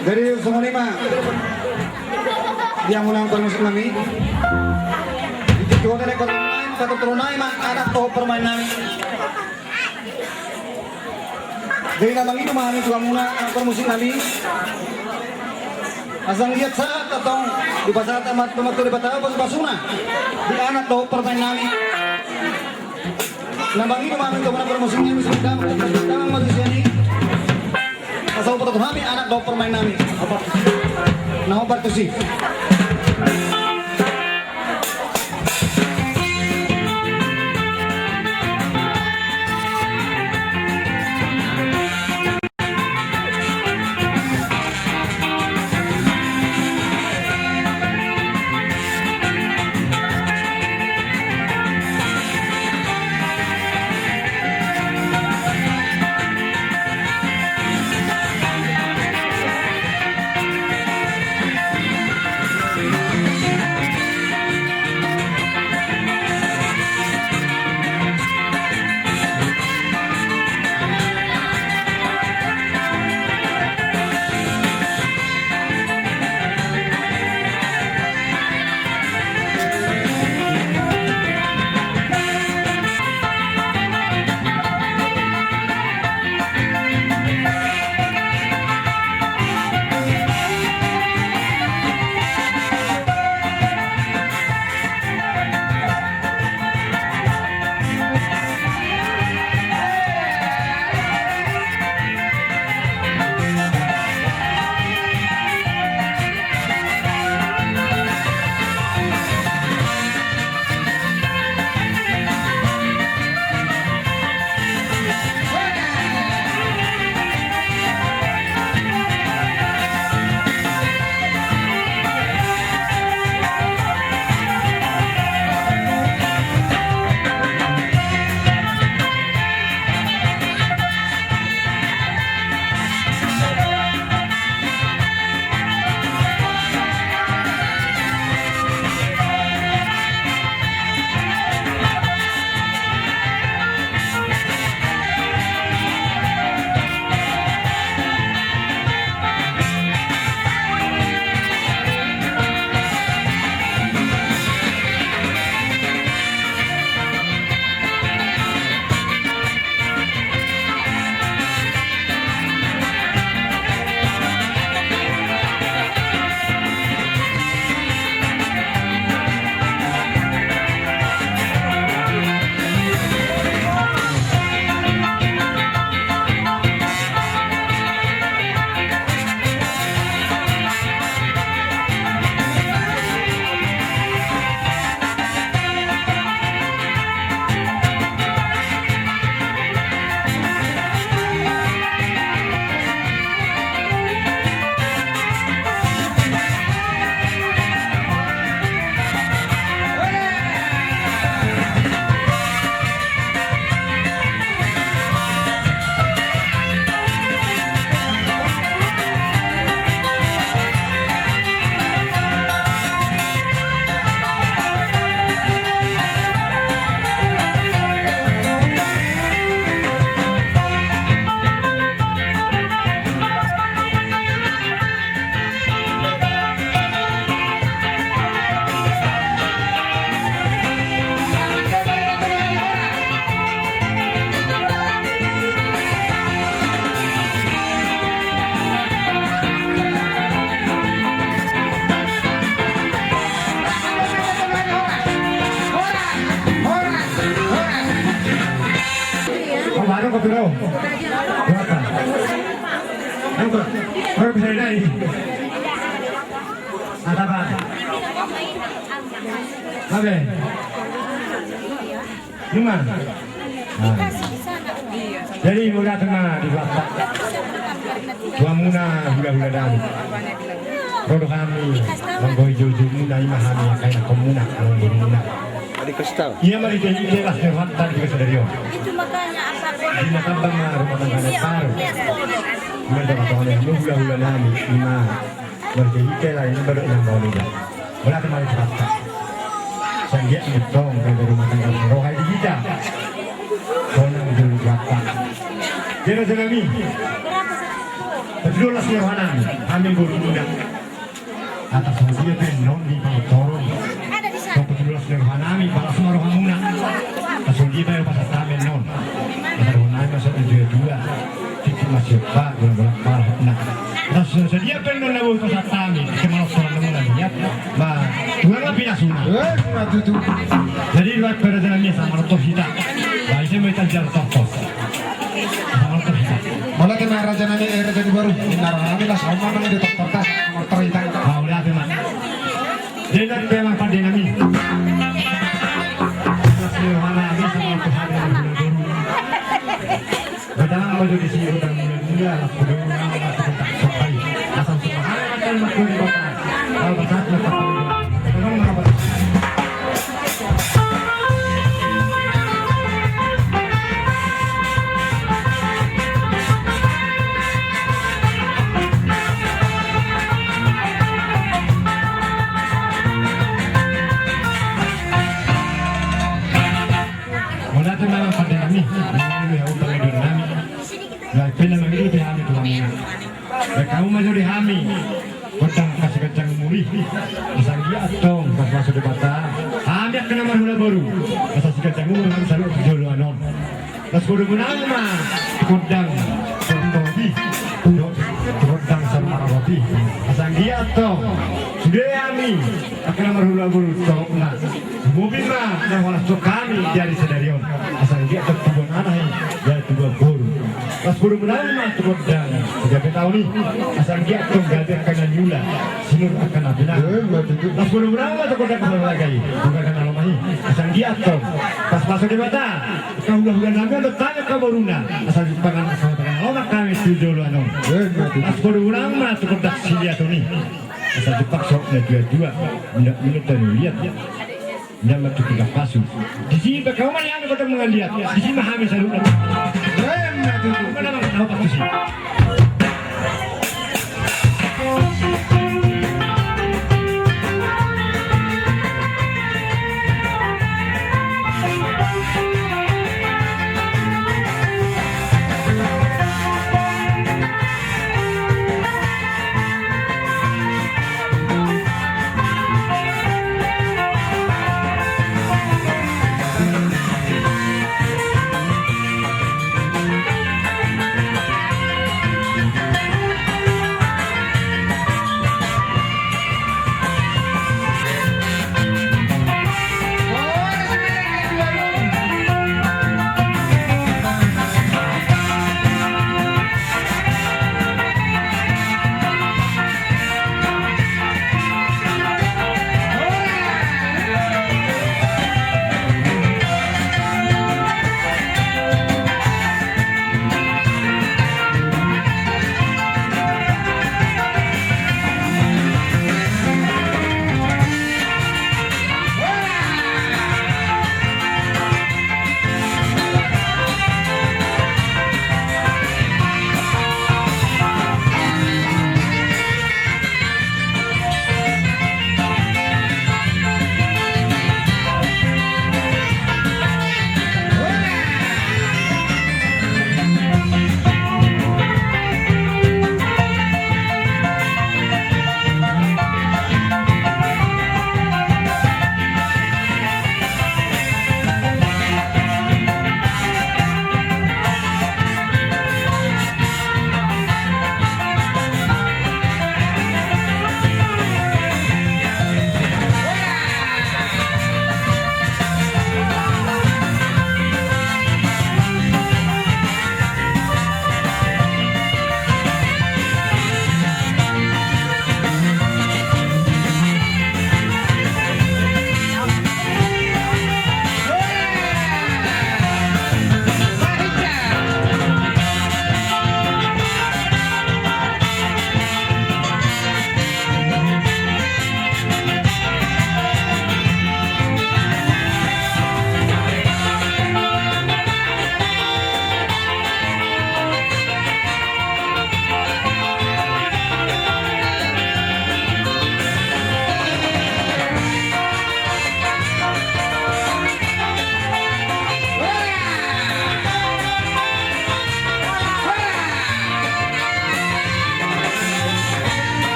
Jadi songon i ma di hamu na parmusik nami. Di tingki on na patortoron nami ma anak dohot parumaen nami. Jadi na mangido ma hami tu hamuna anak parmusik nami. Asa anggiat sahat antong dipasahat Amanta Martua Debata pasupasuna di anak dohot parumaen nami. Na mangido ma hami tu hamuna anak parmusik nami, damang ma sian i. Asa hupatortor hami anak dohot parumaen nami. Na hombar tusi. Kopi ro. Berapa? Apa? Berapa bisa dinaik? Ada apa? Oke. Lima. Nah. Jadi, mauliate ma di Tuhanta. Tuamuna hulahula nami. Ro do hami manggohi joujou muna, i ma hami angka ianakhon muna, angka boru muna. Ia ma di hita las ni rohanta di sadari on. Di na tambang ma rumah tangga na baru. Ima do katongan ni hulahula nami, ima. Marga hita lain baru nang mau nida. Mauliate ma di Tuhanta. Sanggiat mantong gabe rumah tangga na roha di hita. Sonang jolo Tuhanta. Jadi raja nami, patudu las ni roha nami, hami boru muna. Asa songon dia pe annon di pangotoron. Patudu las ni roha nami, balas ma rohamuna. Asa songon dia pe pasahat hami annon. Asa roha nami masuk di dua dua. Titik masuk pa guna-guna parah na. Asa songon dia pe annon na boi pasahat hami, kemalotoran na muna niat. Ba tulang na pinasuna. Eh, na tutu. Jadi, luat pada jalan ni sama lotos hita. Ba ise ma hita jalan tortos. Mauliate ma raja nami, eh, raja di boru. Inna roha nami las, auma nang di tortor ta, tortor hita. Mauliate ma. Jadi pe ma pande nami. Las ni roha nami sama Tuhan yang di boru. Badang ma jo di sini utang mulia-mulia, las boru nami las boru tak sopai. Asal sopai, asal maklum di kota. Kalau besar, lepas. Tolong ma. Mauliate ma pande nami, mauliate ma pande nami. Lae pe na mangido di hami tu hamuna. Baen hamu ma jo di hami gondang kasi ganjang umur i. Asa anggiat tong, pas masuk Debata, hami angka na marhula boru, asa siganjang umur hami saluhut tu joloan on. Las boru muna ma gondang sortobi, gondang sormaroti. Asa anggiat tong, sude hami angka na marhula boru, tong na Bobi ma na horas tu hami di ari sadari on. Asa anggiat tong tubuan anak i, jadi tubuan boru. Las boru muna ma tu gondang tiga puluh tahun i. Asa anggiat tong gabe angka na niula, sinur angka na pinangan. Eh, ma tutu. Las boru muna ma tu gondang pasangan laga i, gondang angka na lomak i. Asa anggiat tong, pas masuk Debata, angka hulahula nami on dohot hami angka boruna. Asa jumpang angka na lomak hami tu joloan on. Eh, ma tutu. Las boru muna ma tu gondang siliaton i. Asa jumpang saut na dua-dua, minut-minut tanu liat. Nama tu tiga pasu. Disi baen hamu ma di hami gondang mangaliat. Disi ma hami saluhutna. Keren, na tutu. Mana nama tahu pas disi.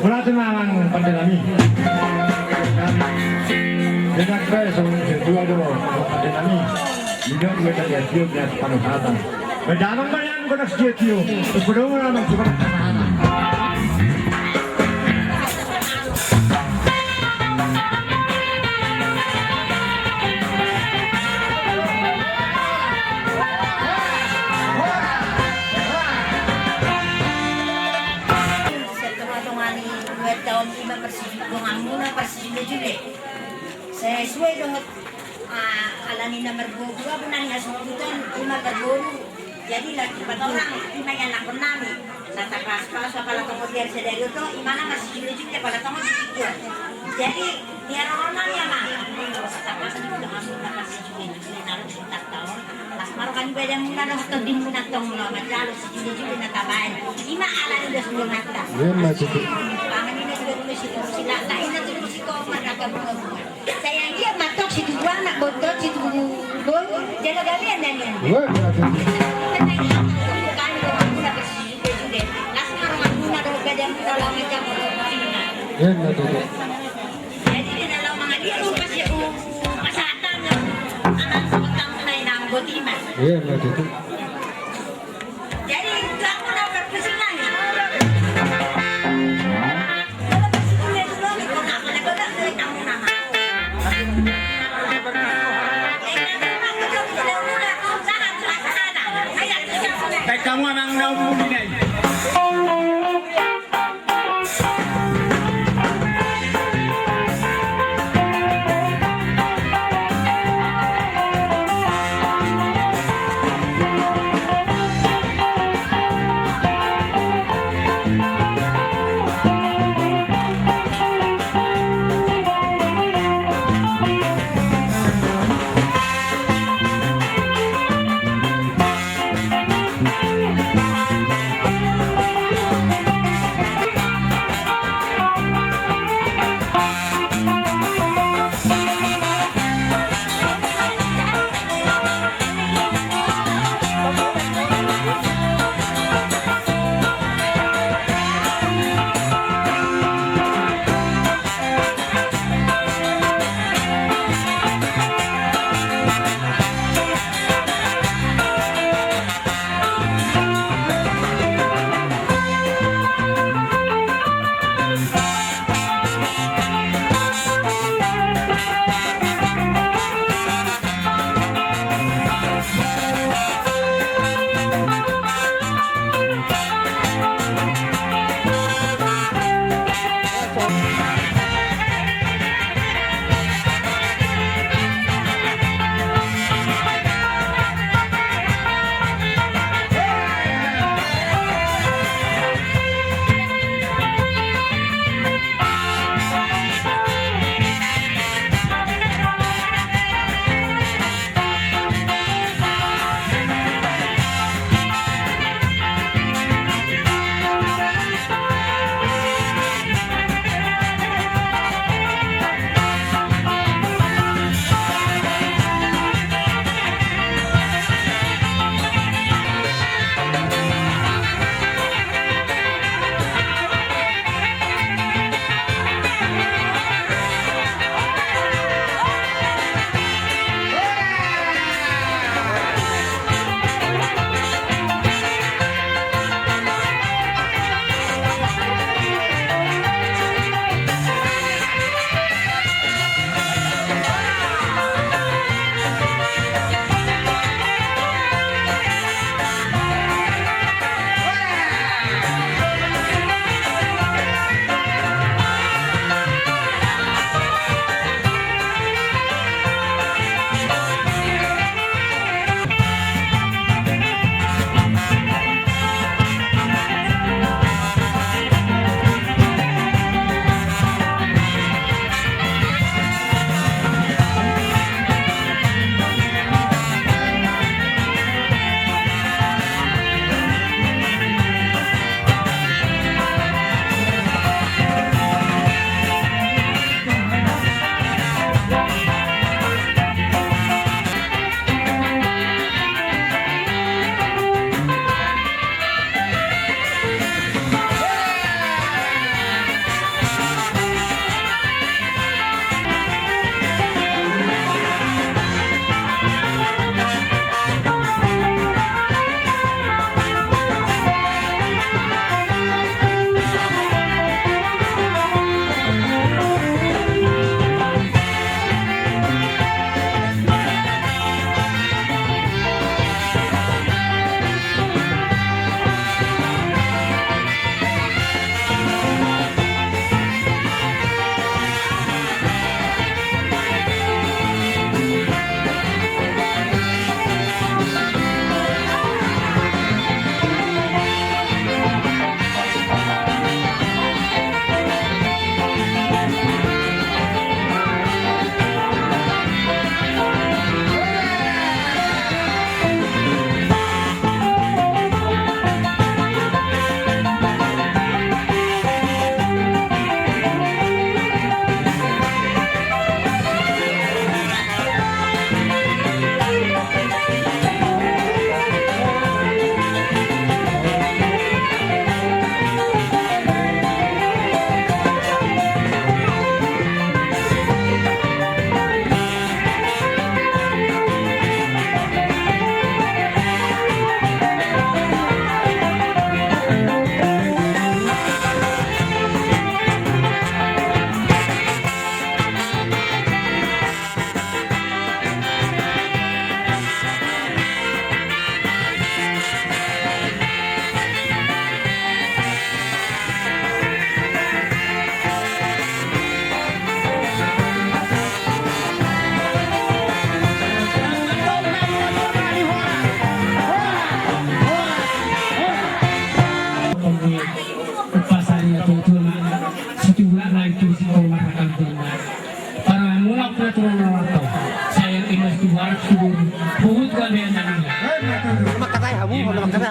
Mauliate ma amang pande nami. Enak be songon sitahu do pande nami. Nidok be tadi asio biasa panu hata. Be damang ma nian godang sitio-tio. Terus godang ma amang suka. Sian tonga-tonga ni dua taon i ma parsijul, donganmuna parsijul-jul. Sesuai dohot, ah, alani na marboru, dua bona ni hasuhuton, i ma marboru. Jadi lagi patorang, i ma ianakhon nami. Satapas pas apala tongon di ari sadari on do, i ma na marsijul-jul apala tongon di tiga. Jadi, ni haroro nami amang. Satapas donganmuna parsijul-jul. Las ma roha ni badanmuna dohot tondimuna antong molo manjalo sijuli-juli na tabaen. I ma ala ni dos ni Tuhanta. Ima tutu. Pangan i na tutu si tutu si lala, i na tutu si koma na kabunga-bunga. Sai anggiat ma antong situbu anak boru, situbu boru, jala galean na nian. Ima tutu. Las ma rohamuna dohot badanmuna laho manjalo. Ima tutu. Jadi di na laho mangaliat, pasahatanna, anak sotang na inang botima. Ima tutu. Jadi, kamu na berpesenang. Kalau bersetuju dulu, nih, kau nak mana, kau nak duit kamu nama. Baik, kamu anak naung mungkin.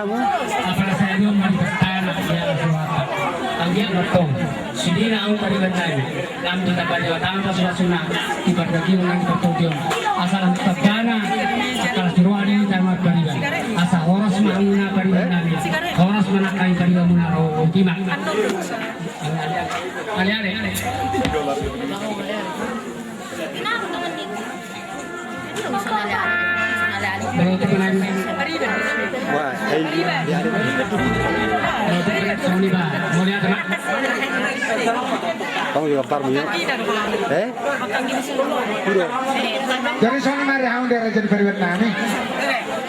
Apala sadia ma di pestana, ia suaka. Anggiat ma tong. Sidina au pariban nai. Lam di tapari watang pasu-pasuna. Di pardagingon nang partogion. Asa lam di pestana. Angka las ni roha ni tama pariban. Asa horas ma hamuna pariban nami. Horas ma nang hami paribanmuna ro. Timak. Ale-ale. Wah, hei. Kamu juga parmu ya? Eh? Pura. Jadi songon i ma di hamu di raja ni pariban nami.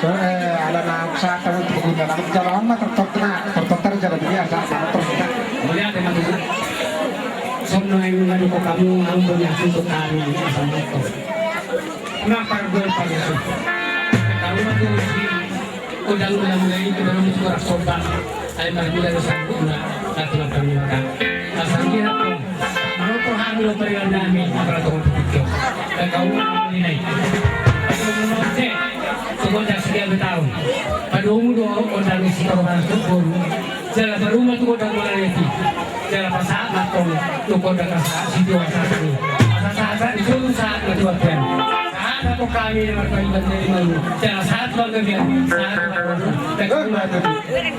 So, eh, ala na usaha tamu tu paguna nama jalan ma tertok na, tertok ter jalan dia sa tertok. Mauliate ma tutu. Songon i ma di hamu, hamu punya hasil tu kami asal motor. Nang pargol pargol. Tahu tu si udang ulang ulang itu baru musuh rak sombang. Ai marmula do sanggup na, na tulang panglima ka. Asal dia tu, manoto hami do pariban nami, apala tong tu pito. Kau ma ni nai. Kau ma nai. Sobat dah sekian bertahun. Padomu do ondang ni si Korban Subur. Jala padomu tu gondang bola leti. Jala pasahat ma tong tu gondang asa sitio asa sani. Asa sahat-sahat ni solu sahat ma tu apian. Sahat ma tu hami na marpariban nai malu. Jala sahat ma gabian. Sahat ma tu apian.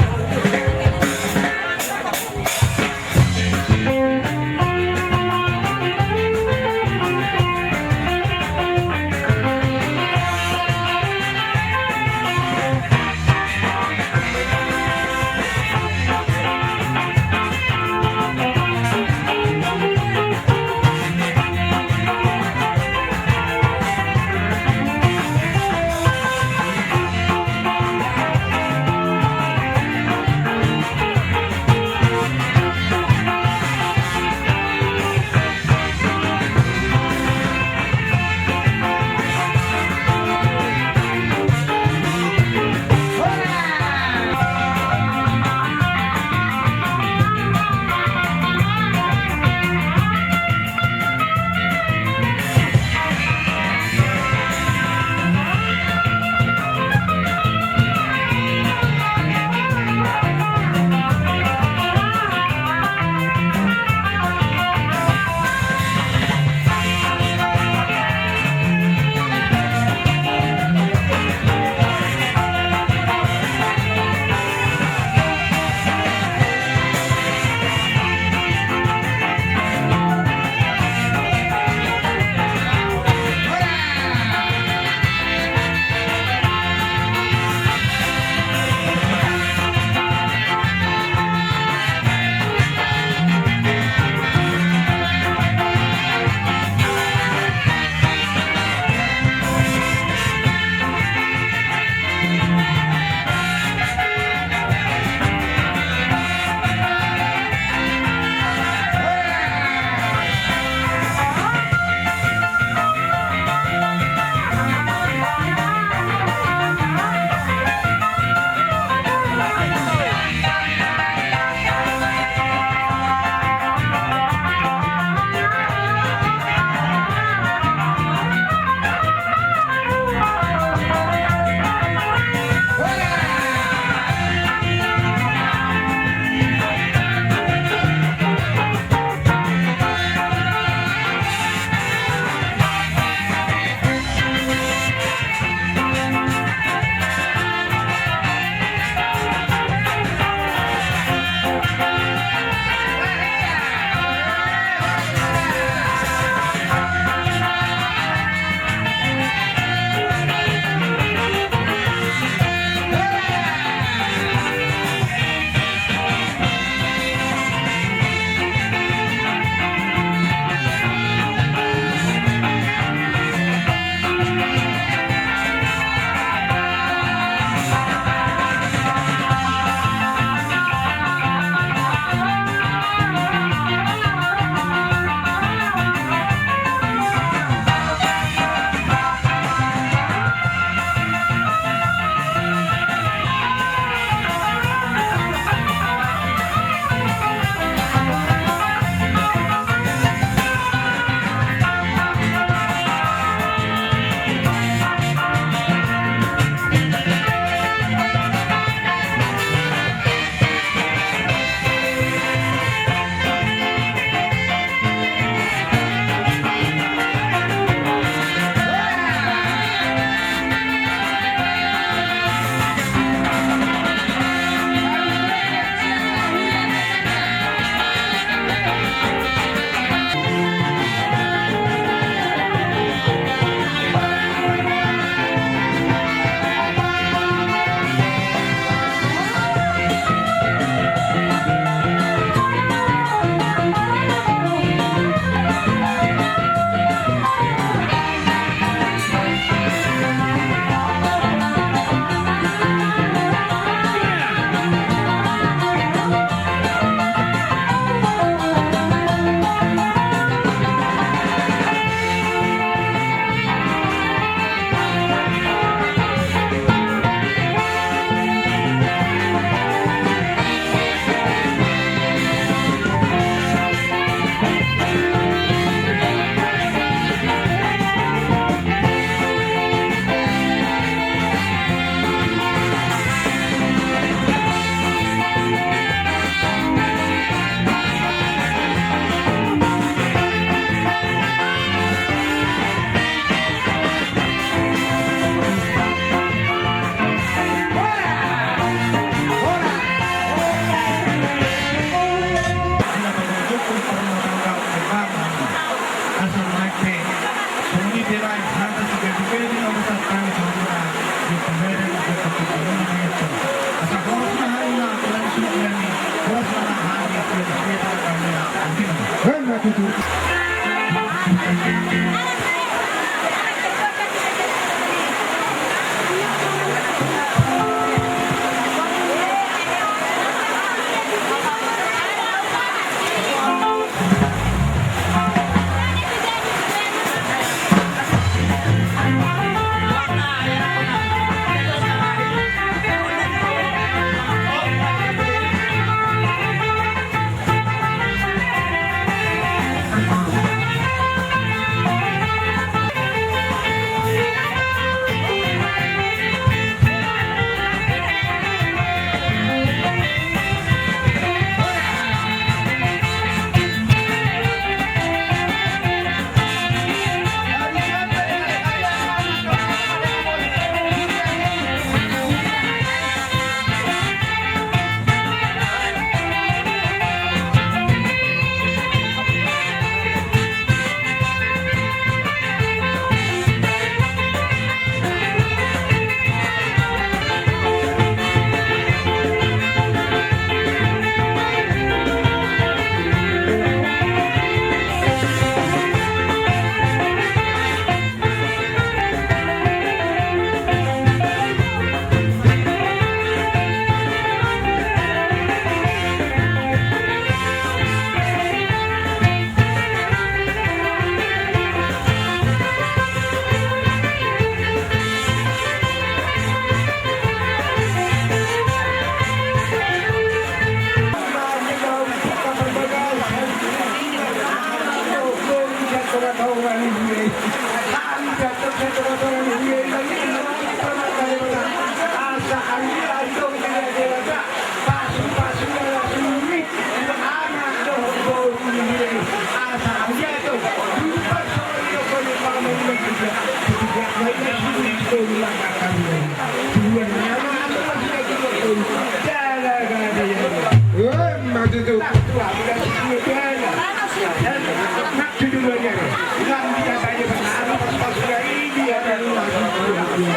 Jadi,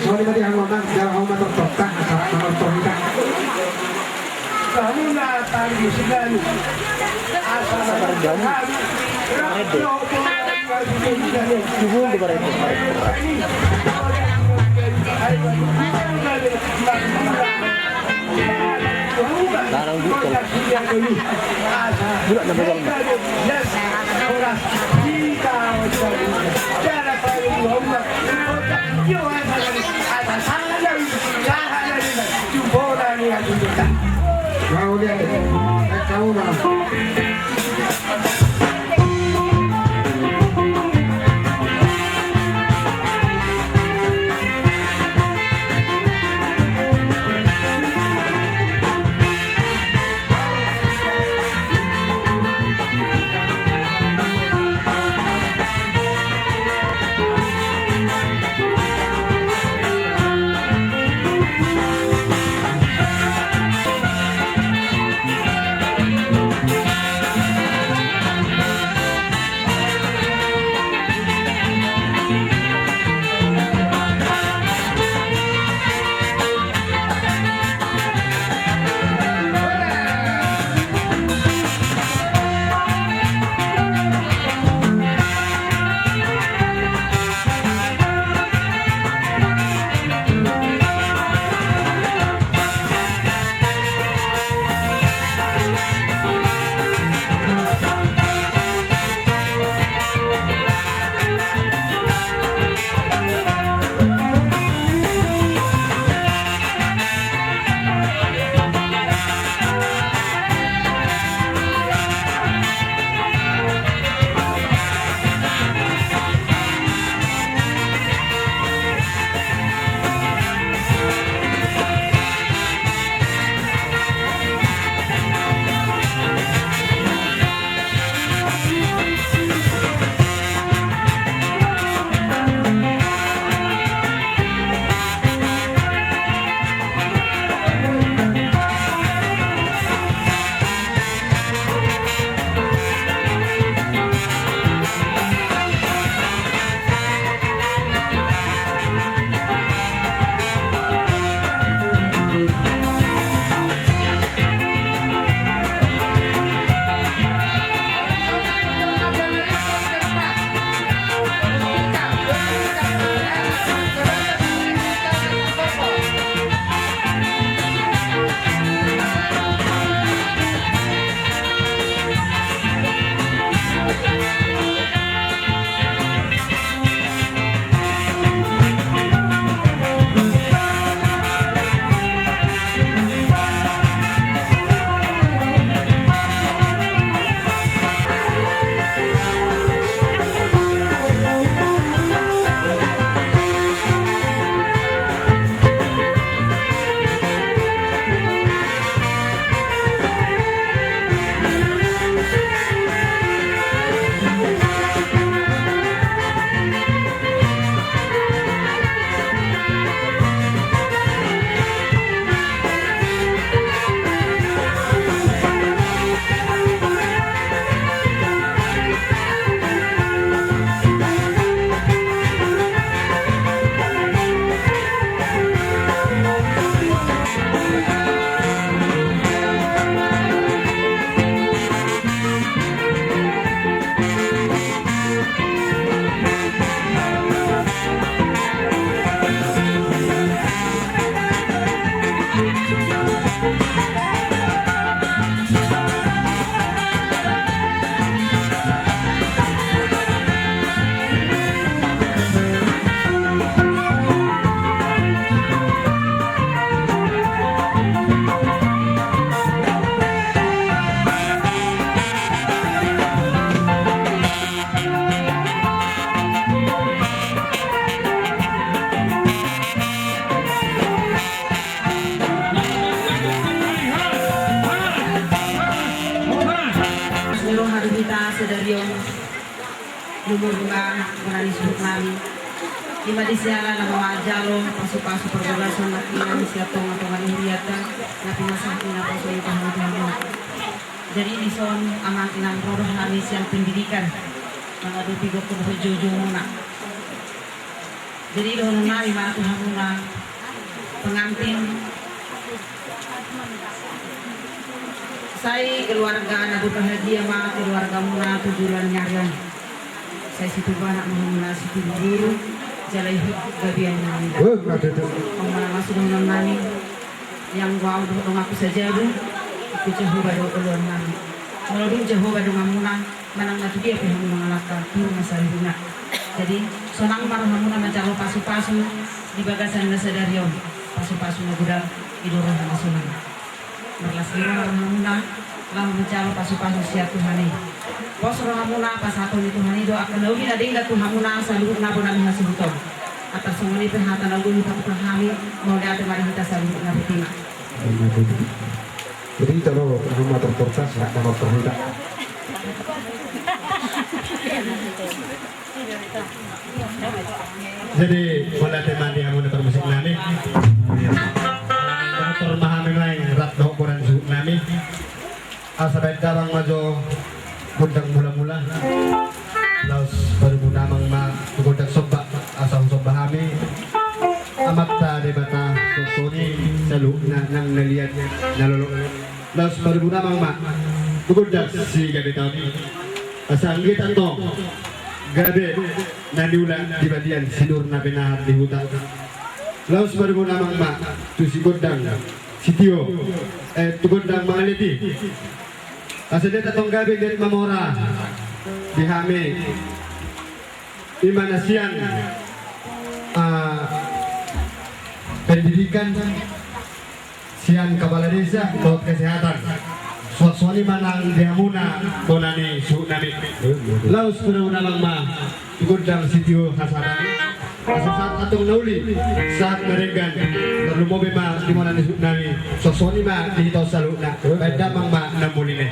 soal tadi hamu amang, jala hamu manortor, acara manortor hita. Lumobi ma bona ni suhut nami. Ima di siala na manjalo pasupasu parbagason nangkinan sian tongatonga ni hurianta na pinasahat ni naposo ni pahomuna. Jadi dison amang inang, ro do hami sian pendidikan mangadopi gokhon dohot joujoumuna. Jadi dohonon nami ma tu hamuna pengantin, sai keluarga na berbahagia ma keluargamuna tu joloan ni ari on. Sai situbu anak ma hamuna, situbu boru, jala ihut gabe ni hamuna. Weh, na tutu. Hamuna ma sude dohonon nami. Ianggo au dohot donganku sajabu, ingkon Jahowa do oloan nami. Molo dung Jahowa donganmuna, manang na tu dia pe hamu mangalangka, tu ma saluhutna. Jadi sonang ma rohamuna manjalo pasupasu di bagasan na sadari on. Pasupasu na godang, i do roha na sonang. Marlas ni roha rohamuna laho manjalo pasupasu sian Tuhan i. Pos rohamuna, pasahaton ni Tuhan i do angka na uli na denggan tu hamuna saluhutna bona ni hasuhuton. Atas songon i pe hata na uli hupasahat hami, mauliate ma di hita saluhutna. Botima. Jadi taro nama tertortas, nama terhita. Jadi mauliate ma di hamuna parmusik nami. Tor ma hami naeng rap dohot bona ni suhut nami. Asa baen damang ma jo gondang mulamula. Laos padomu damang ma tu gondang somba, asa husomba hami Amanta Debata, songon i saluhutna nang na liat na lolo. Laos padomu damang ma tu gondang si gabe taon i, asa anggiat antong gabe na niula di balian, sinur na pinahan di huta. Laos padomu damang ma tu si gondang sitio, eh, tu gondang mangaliat i. Asa liat antong gabe liat mamora di hami. Ima na sian, ah, pendidikan, sian kepala desa dohot kesehatan. Songon i ma nang di hamuna bona ni suhut nami. Laos padomu damang ma tu gondang sitio hasahatan i. Asa sahat antong na uli, sahat na denggan. Tarlumobi ma di bona ni suhut nami. Songon i ma di hita on saluhutna. Baen damang ma na muli nai.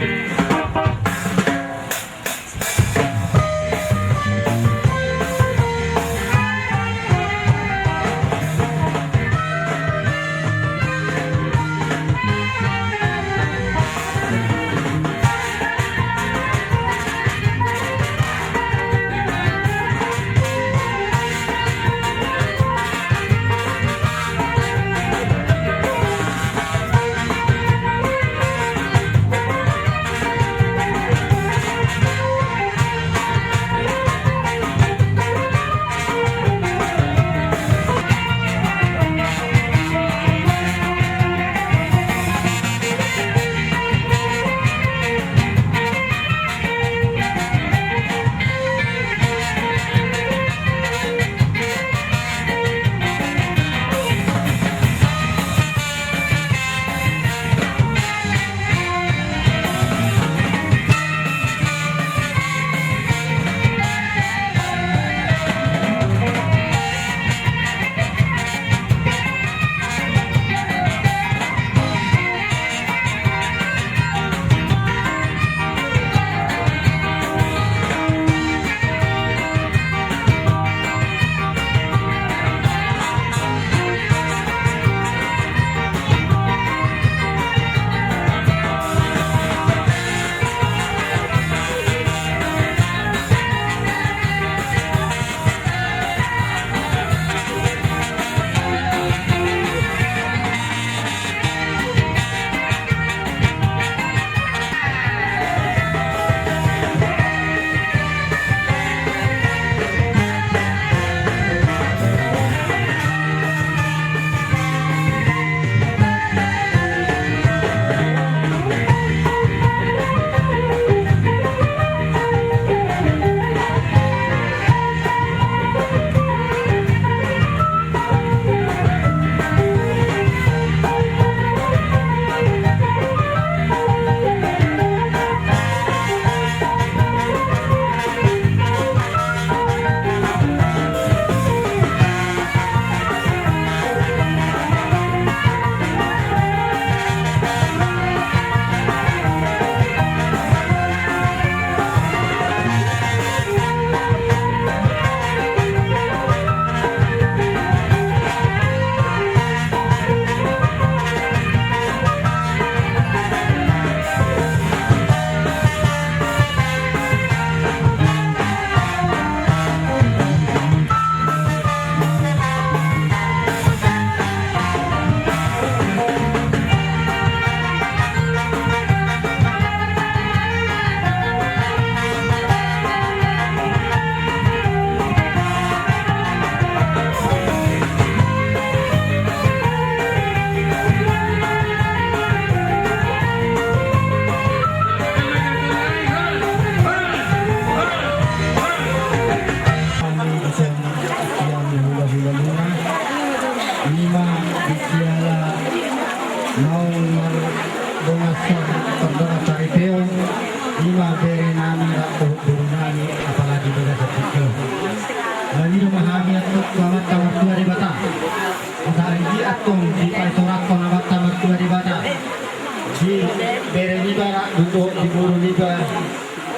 Tong diparsorakhon Amanta Martua Debata di bere niba rap dohot di boru niba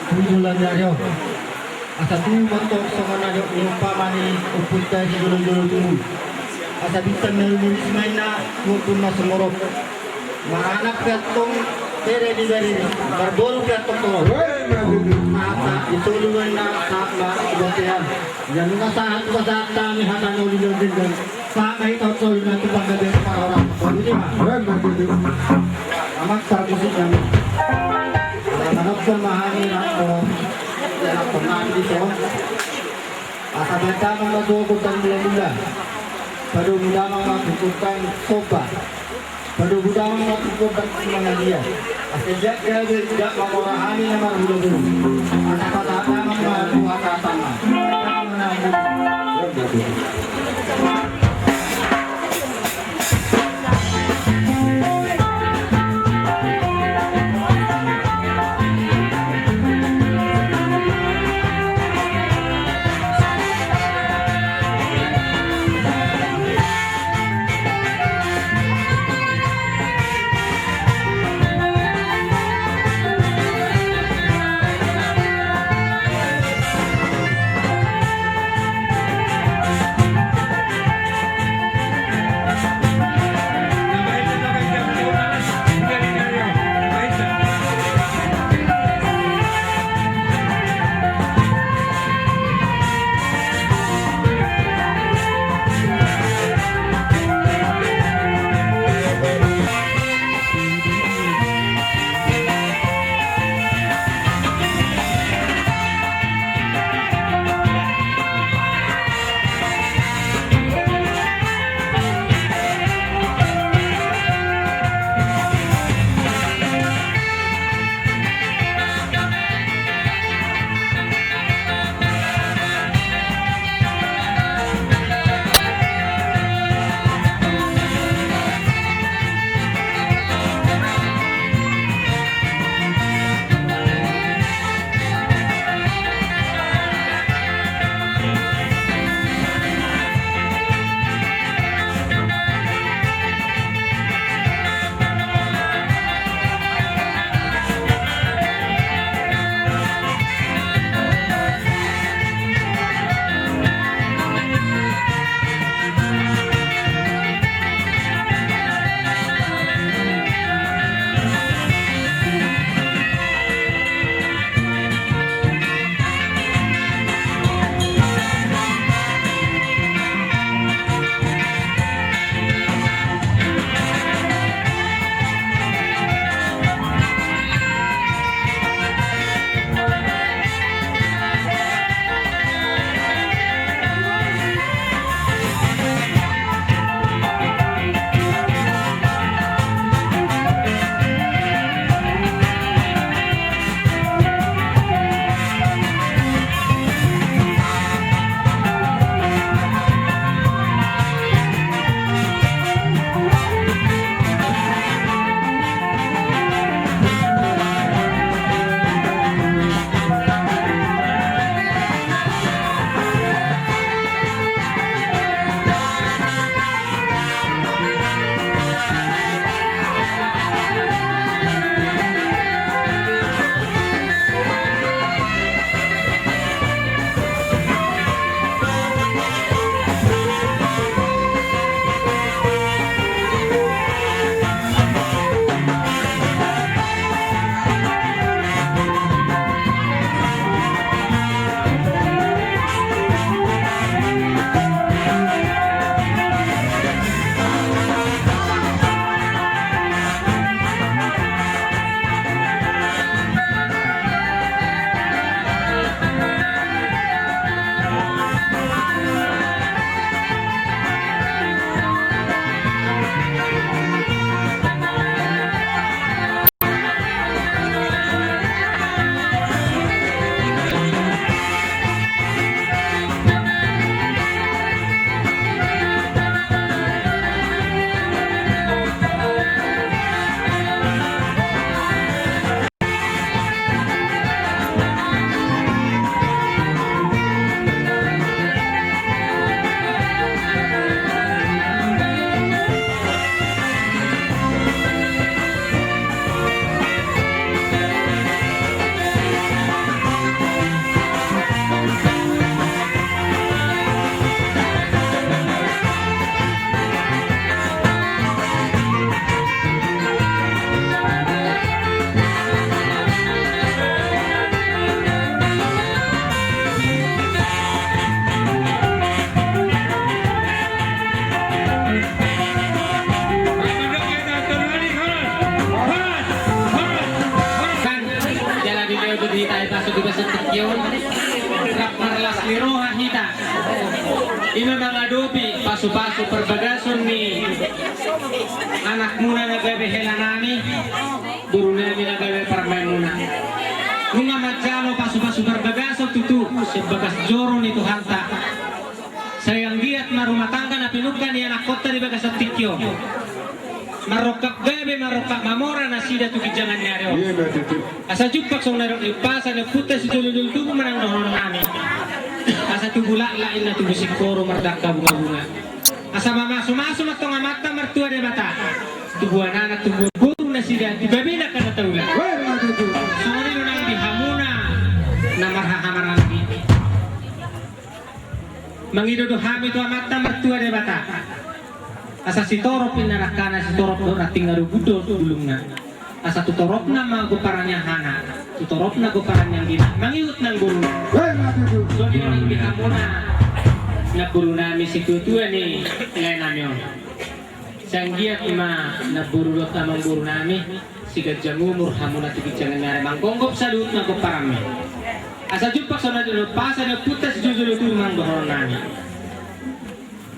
tu joloan ni ari on. Asa tubu ma antong songon na didok ni umpama ni ompunta sijolojolo tubu. Asa bintang na lumobi simainna tu ombun na sumorop. Maranak pe antong bere di bere, marboru pe antong torop. Asa di solu ma inna sahat ma tu bontean. Ia nunga sahat, pasahat hami hata na uli jolo denggan. Sahat ma hita on solu na tu panggabean parhorasan. Boti ma. Amang parmusik nami. Manopsol ma hami rap dohot ianakhon nami dison. Asa bahen damang ma tu goar ni mulamula. Padomu damang ma tu goar ni somba. Padomu damang ma tu goar ni mangalia. Asa jala gabe jala mamora hami na marhulahula. Asa pasahat damang ma tu hata tama. Ni roha hita ima mangadopi pasu-pasu parbagason ni anakmuna na gabe helanami, borunami na gabe parumaenmuna. Nunga manjalo pasu-pasu parbagason tutu sian bagas joro ni Tuhanta. Sai anggiat ma rumah tangga na pinungka ni anakkonta di bagasan tingki on. Marrongkap gabe, marrongkap mamora nasida tu ginjangan ni ari on. Asa jumpang songon na nidok ni umpasa ni ompunta sijolo-jolo tubu ma nang dohononnami. Asa tubu laklak inna, tubu singkoru mardangka bunga-bunga. Asa mamasu-masu ma tong Amanta Martua Debata. Tubuan anak, tubuan boru nasida di babena angka na taula. Songon i do nang di hamuna na marhahamaranggi. Mangido do hami tu Amanta Martua Debata. Asa sitorop inna dangkana, sitorop do rantingna, dohot bulungna. Asa tu toropna ma gomparan ni angana, tu toropna gomparan ni anggina, mangihut nang boruna. Songon i do nang di hamuna namborunami, situatua ni laenami on. Sai anggiat ma namboru dohot amangborunami siganjang umur hamuna tu ginjangan ni ari manggonggop saluhutna gomparanmi. Asa jumpang songon na nidok ni umpasa ni ompunta sijolo-jolo tubu ma nang dohononnami.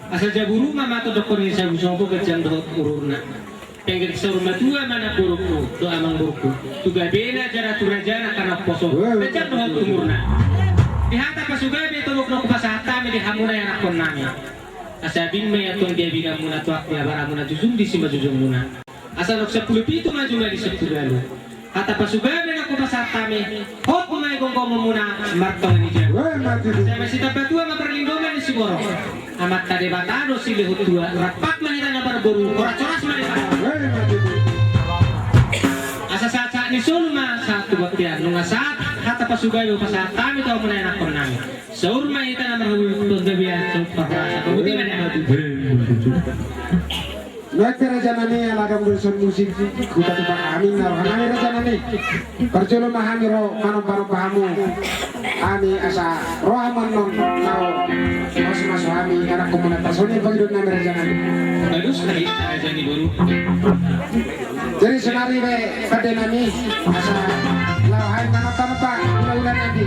Asa jabu ruma ma tondongkon ni sabusobo ganjang dohot ururna. Pengger saur matua ma namborungku dohot amangborungku, tu gabena jala tu rajana angka na umposo ganjang dohot umurna. Di hata pasugabe tolop na hupasahat hami di hamuna ianakkonnami. Asa abing ma i antong di abinganmuna, toak di abaramuna, jujung di simanjujungmuna. Asa naung sampulu pitu ma jumadi sampulu ualu. Hata pasugabe na hupasahat hami, hot ma i gomgomonmuna martonga ni jabu. Asa masitamba tua ma parlinggoman ni siborok. Amanta Debata do silehon tua, rap ma hita na marboru, horas-horas ma Debata. Asa sahat-sahat ni solu ma sahat tu bontean, nunga sahat hata pasugabe hupasahat hami tu hamuna ianakkonnami. Saur ma hita na marhobas tu panggabean, saur parhorasan. Pamute ma da. Nuaeng pe rajanami, ala adong do dison musik, hupatupa hami na rohanami rajanami. Parjolo ma hami ro manomba-nomba hamu. Hami asa ro hamu annon laho masu-masu hami anakkonmuna, tarsongon i pangidoannami rajanami. Bagus tadi raja ni boru. Jadi sonari be pandenami, asa laho hami manomba-nomba hula-hulanami.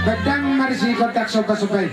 Bahen damang ma disi kontak somba-somba i.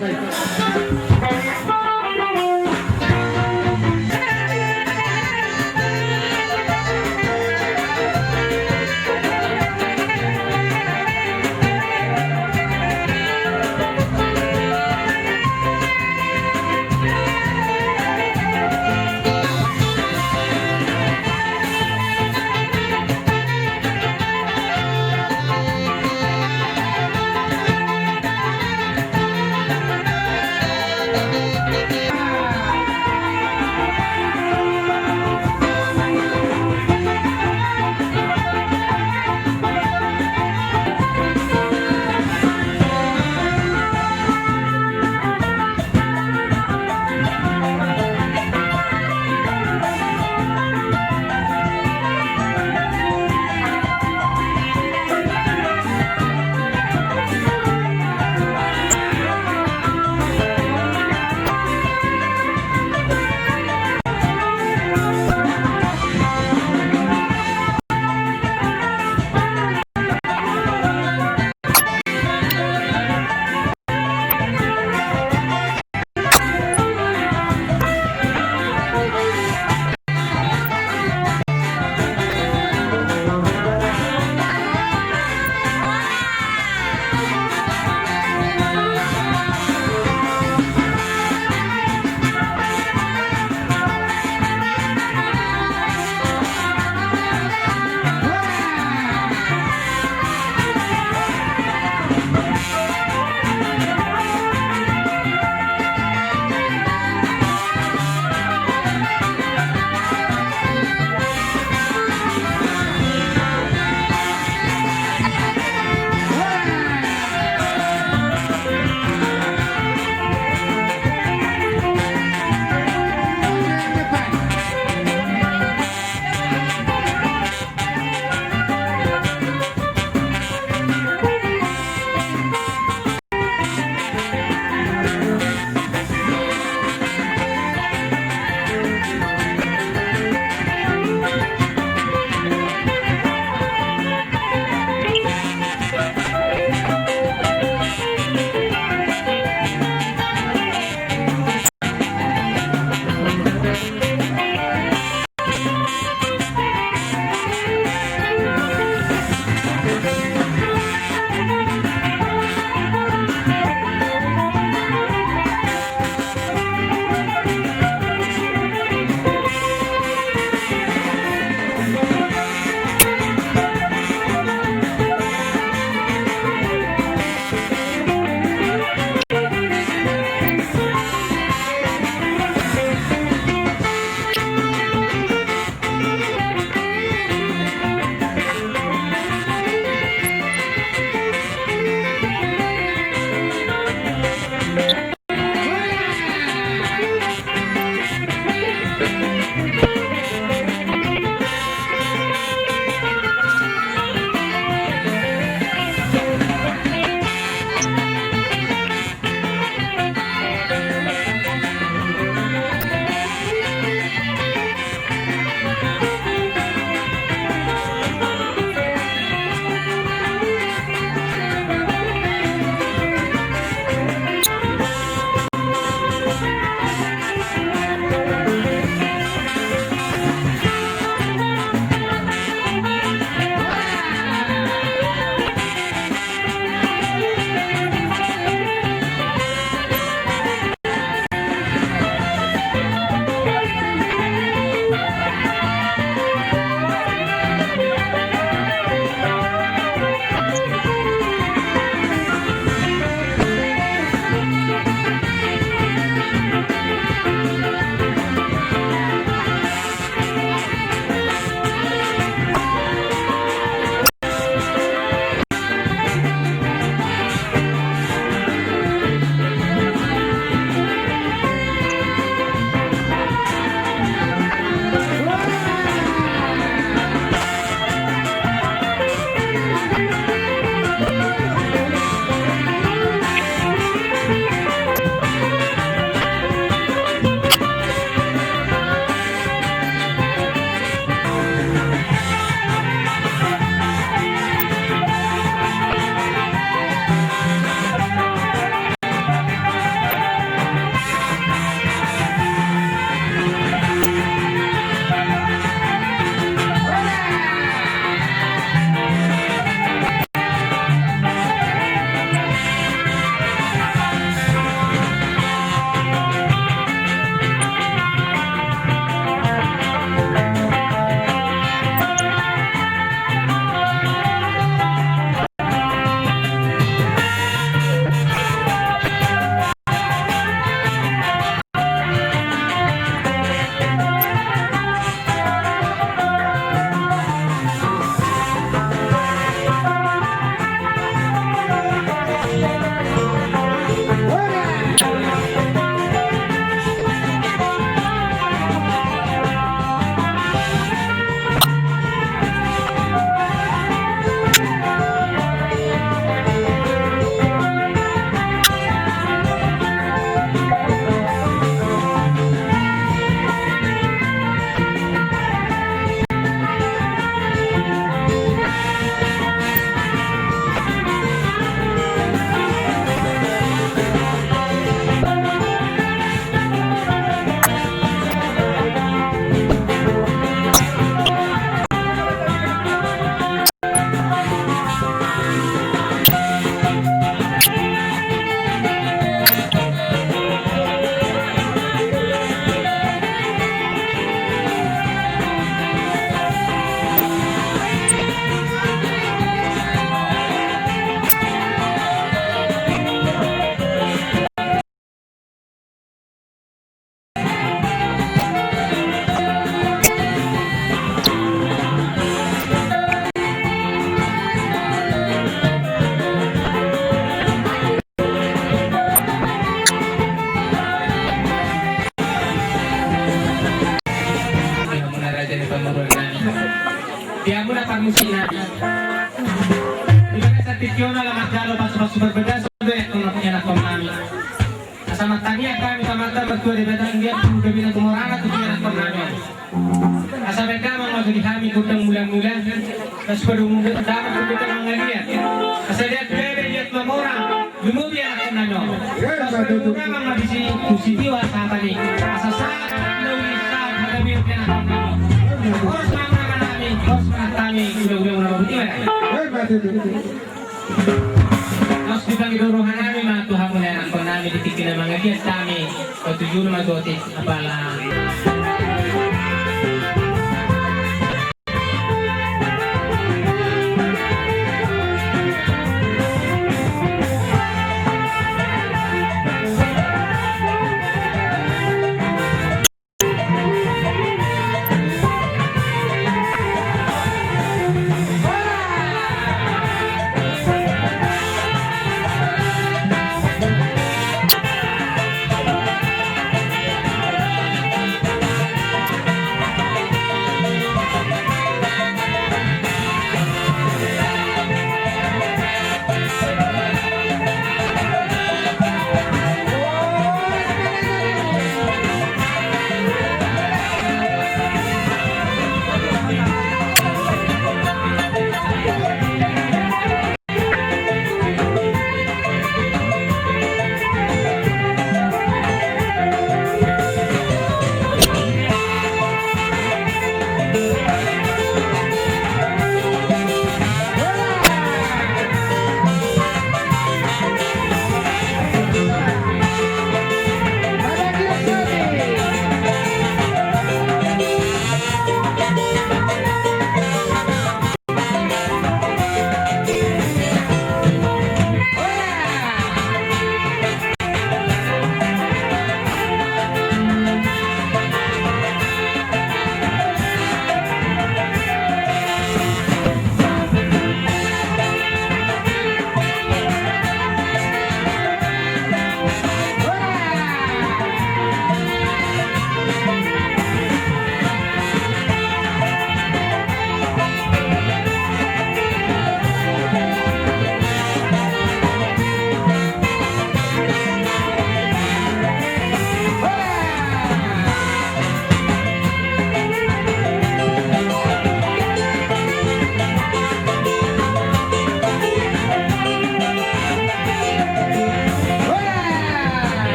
Parbadasan do ianakhon nami. Asa martangiang hami tu Amanta Martua Debata, anggiat tu gabe na tumorang tu ianakhon nami. Asa bahen damang ma tu hami gondang mulamula. Asa padomu damang tu gondang mangaliat. Asa liat gabe liat mamora. Lumobi ianakhon nami. Asa padomu damang ma disi tu sitiwa sahat ni. Asa sahat na uli sahat hagabeon ianakhon nami. Horas ma amang nami, horas ma inang nami, hulahula muna ma boti ma. Laos dipangido roha nami ma tu hamu ianakhon nami di tingki na mangaliat hami, patujolo ma gotip apala.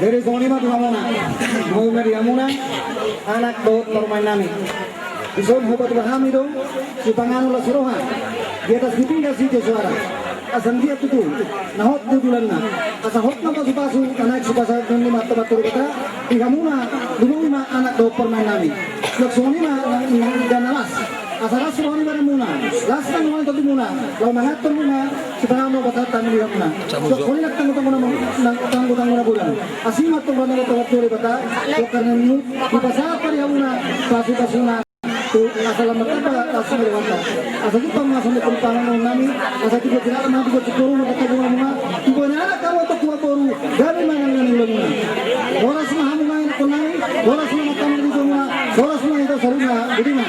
Jadi songon i ma tu hamuna, mauliate di hamuna, anak dohot parumaen nami. Dison hupatupa hami do sipanganon las ni roha di atas ni pinggan sitio soara. Asa anggiat tutu na hot do bulanna, asa hot ma pasupasu na naeng sipasahaton ni Amanta Debata di hamuna, lumobi ma anak dohot parumaen nami. Jala songon i ma na, na, na las, asa las roha ni badanmuna, las ma roha ni tondimuna, laho manganhon muna sipanganon na hupasahat hami di hamuna. Jala songon i nang tanggutanggu na, nang tanggutanggu na godang. Asi ma antong roha ni Amanta Debata, jala karena i dipasahat ma di hamuna pasupasuna. Tu asa lam martamba las ni rohanta. Asa jumpang ma songon i panganon nami, asa tibu jala ma tibu cikuru ma kata bunga bunga, tibu anak hamu tu dua boru, gabe manang nang ulamuna. Horas ma hamu nang anakkon nami, horas ma nang hamu di hamuna, horas ma hita saluhutna, boti ma.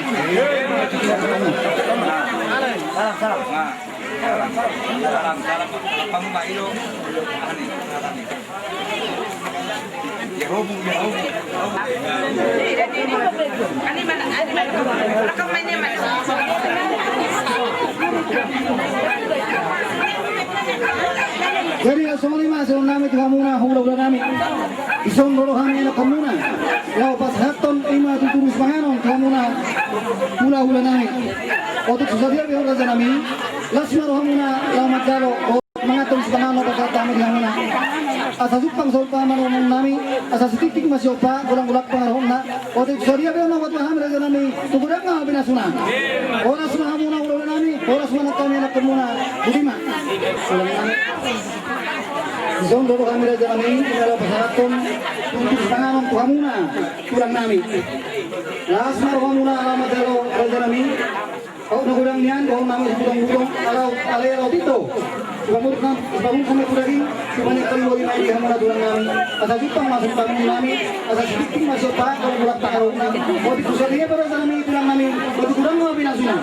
Jadi songon i ma sian nami tu hamuna hulahula nami. Dison ro do hami anakkonmuna laho pasahathon i ma tutu sipanganon tu hamuna hulahula nami. Otik so sadia be on raja nami, las ma rohamuna laho manjalo manganhon sipanganon na hupasahat hami di hamuna. Asa jumpang saur matua ma roha nami, asa sitiktik ma siompa, golanggolang pangarahutna. Otik so sadia be on na hupatupa hami raja nami, tu godang ma pinasuna. Horas ma hamuna hulahula nami, horas ma nang hami anakkonmuna, boti ma. Dison ro do hami raja nami, laho pasahathon tutu sipanganon tu hamuna tulang nami. Las ma rohamuna laho manjalo raja nami. Aut na godang nian, dohot nama si butong-butong, ala, alai ala otik do. Sipamuruk na, sipamuruk na tu daging, sipaneang kayu bagi ma i di hamuna tulang nami. Asa jumpang ma songon i panganon nami, asa sitiktik ma siompa, golanggolang pangarahutna. Otik so sadia be on raja nami, tulang nami, otik godang ma pinasuna.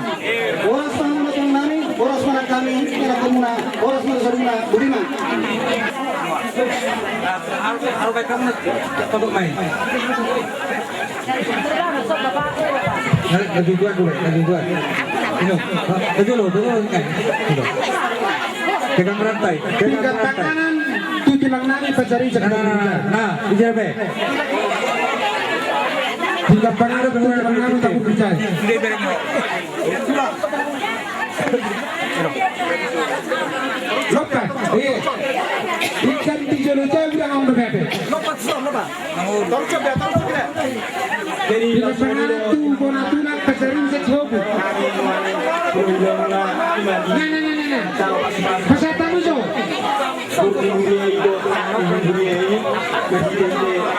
Horas ma hamuna tulang nami, horas ma nang hami anakkonmuna, horas ma tu saluhutna, boti ma. Aru, aru baik kamu na, todok ma i. Nah, laju dua dulu, laju dua. Ini, laju lo, laju lo, ini. Ini. Pegang rantai, pegang rantai. Tingkat tangan, tu tulang nami, pajarin sa. Nah, nah, nah, nah, ini apa? Tingkat tangan, tu tulang nami, tak berbicara. Lopa, iya. Ikan di jolo jauh udah ngomong bebe. Lopa, lopa. Di pasangan tu bona tulang pasaring sa cihobu. Nah, nah, nah, nah, nah. Pasahat hamu jo.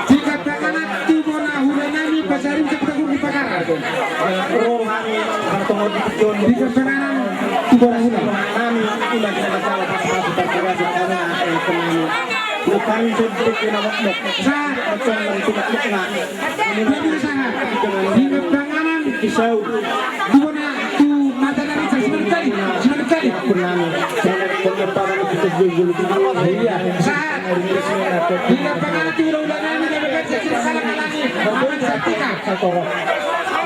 Di pasangan tu bona hula nami pasaring sa putakur di pagara. Di pasangan tu bona hula nami. Sahat. Di pasangan tu bona tu mata nami sa simanungkalit, simanungkalit. Sahat. Di pasangan tu hula nami na bagas sa simanungkalit. Aman satika.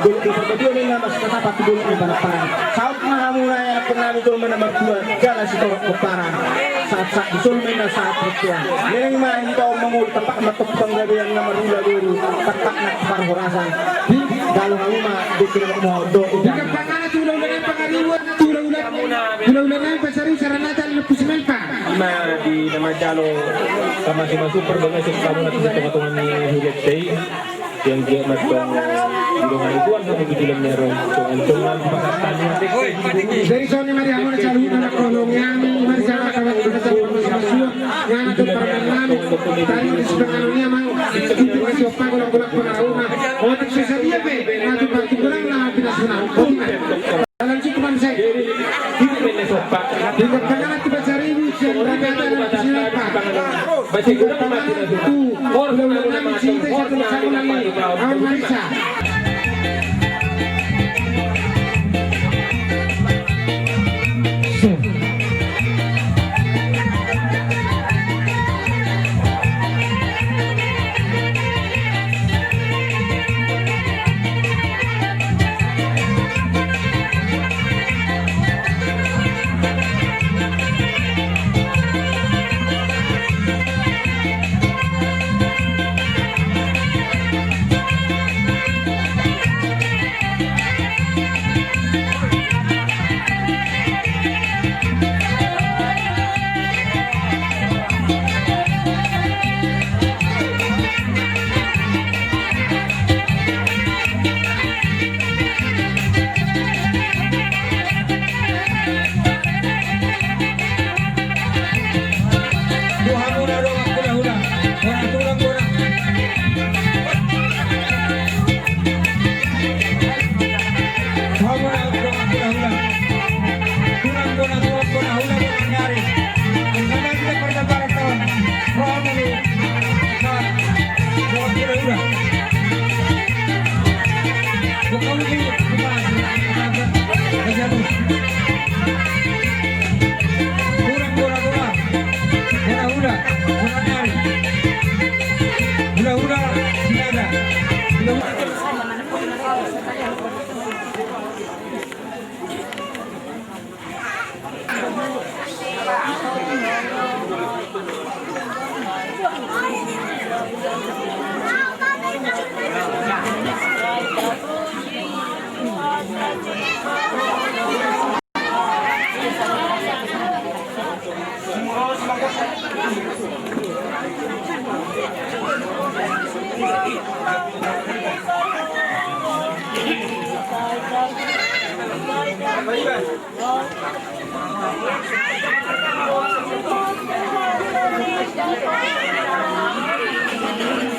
Dolok ni Purbatua ninna, masa tatapan tu dolok ni Panampangan. Saut ma hamu na ianakhon nami jolma na martua, jala sitorop pomparan. Sahat-sahat di solu ninna sahat martua. Leleng ma hita on mangolu, tapak ma tong panggabean na marhula boru, tapak na parhorasan. Jalo hamu ma di kira mo do. Di Panampangan tu hula-hula na pangaribuan, tu hula-hula, hula-hula na pasaribu sarana jala lepus melpa. Ima di na manjalo pamasu-masu parbagason hamu na tu tonga-tonga ni huria i. Yang dia matang di rumah itu kan sama kebetulan merong. Jangan-jangan di pasar tani. Jadi soalnya mari hamu na saluhutna na kolong yang mari sama kawan kita sama sama semua. Yang ada pernah lalu tadi di sebelah lalunya mau ikuti masih opa golak-golak pengaruhna. Otak susah dia be. Nanti bagi kurang lah tidak senang. Dalam cukup manusia. Tinggal pengalat tu pasaribu, sian ragata dalam siapa. Tinggal pengalat tu, kalau ulama mencintai satu sama lain. Awan Marisa.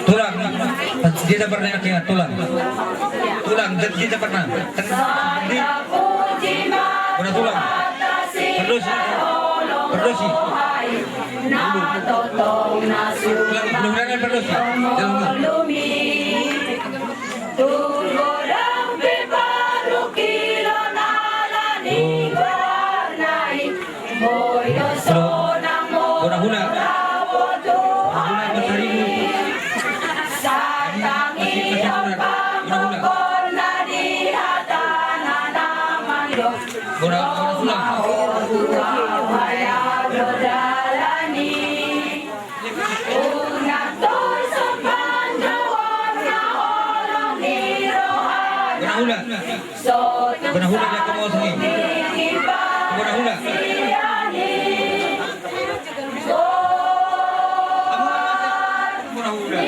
Tulang, dia tak pernah ingat, tulang. Tulang, dia tak pernah. Di, mana tulang? Perdosi. Perdosi. Tulang, belum ada perdosi. Dalam. Bona hula. Bona hula pasaribu. Bona hula. Bona, bona hula. Bona hula. Bona hula dia kemau sini. Bona hula. Bona hula.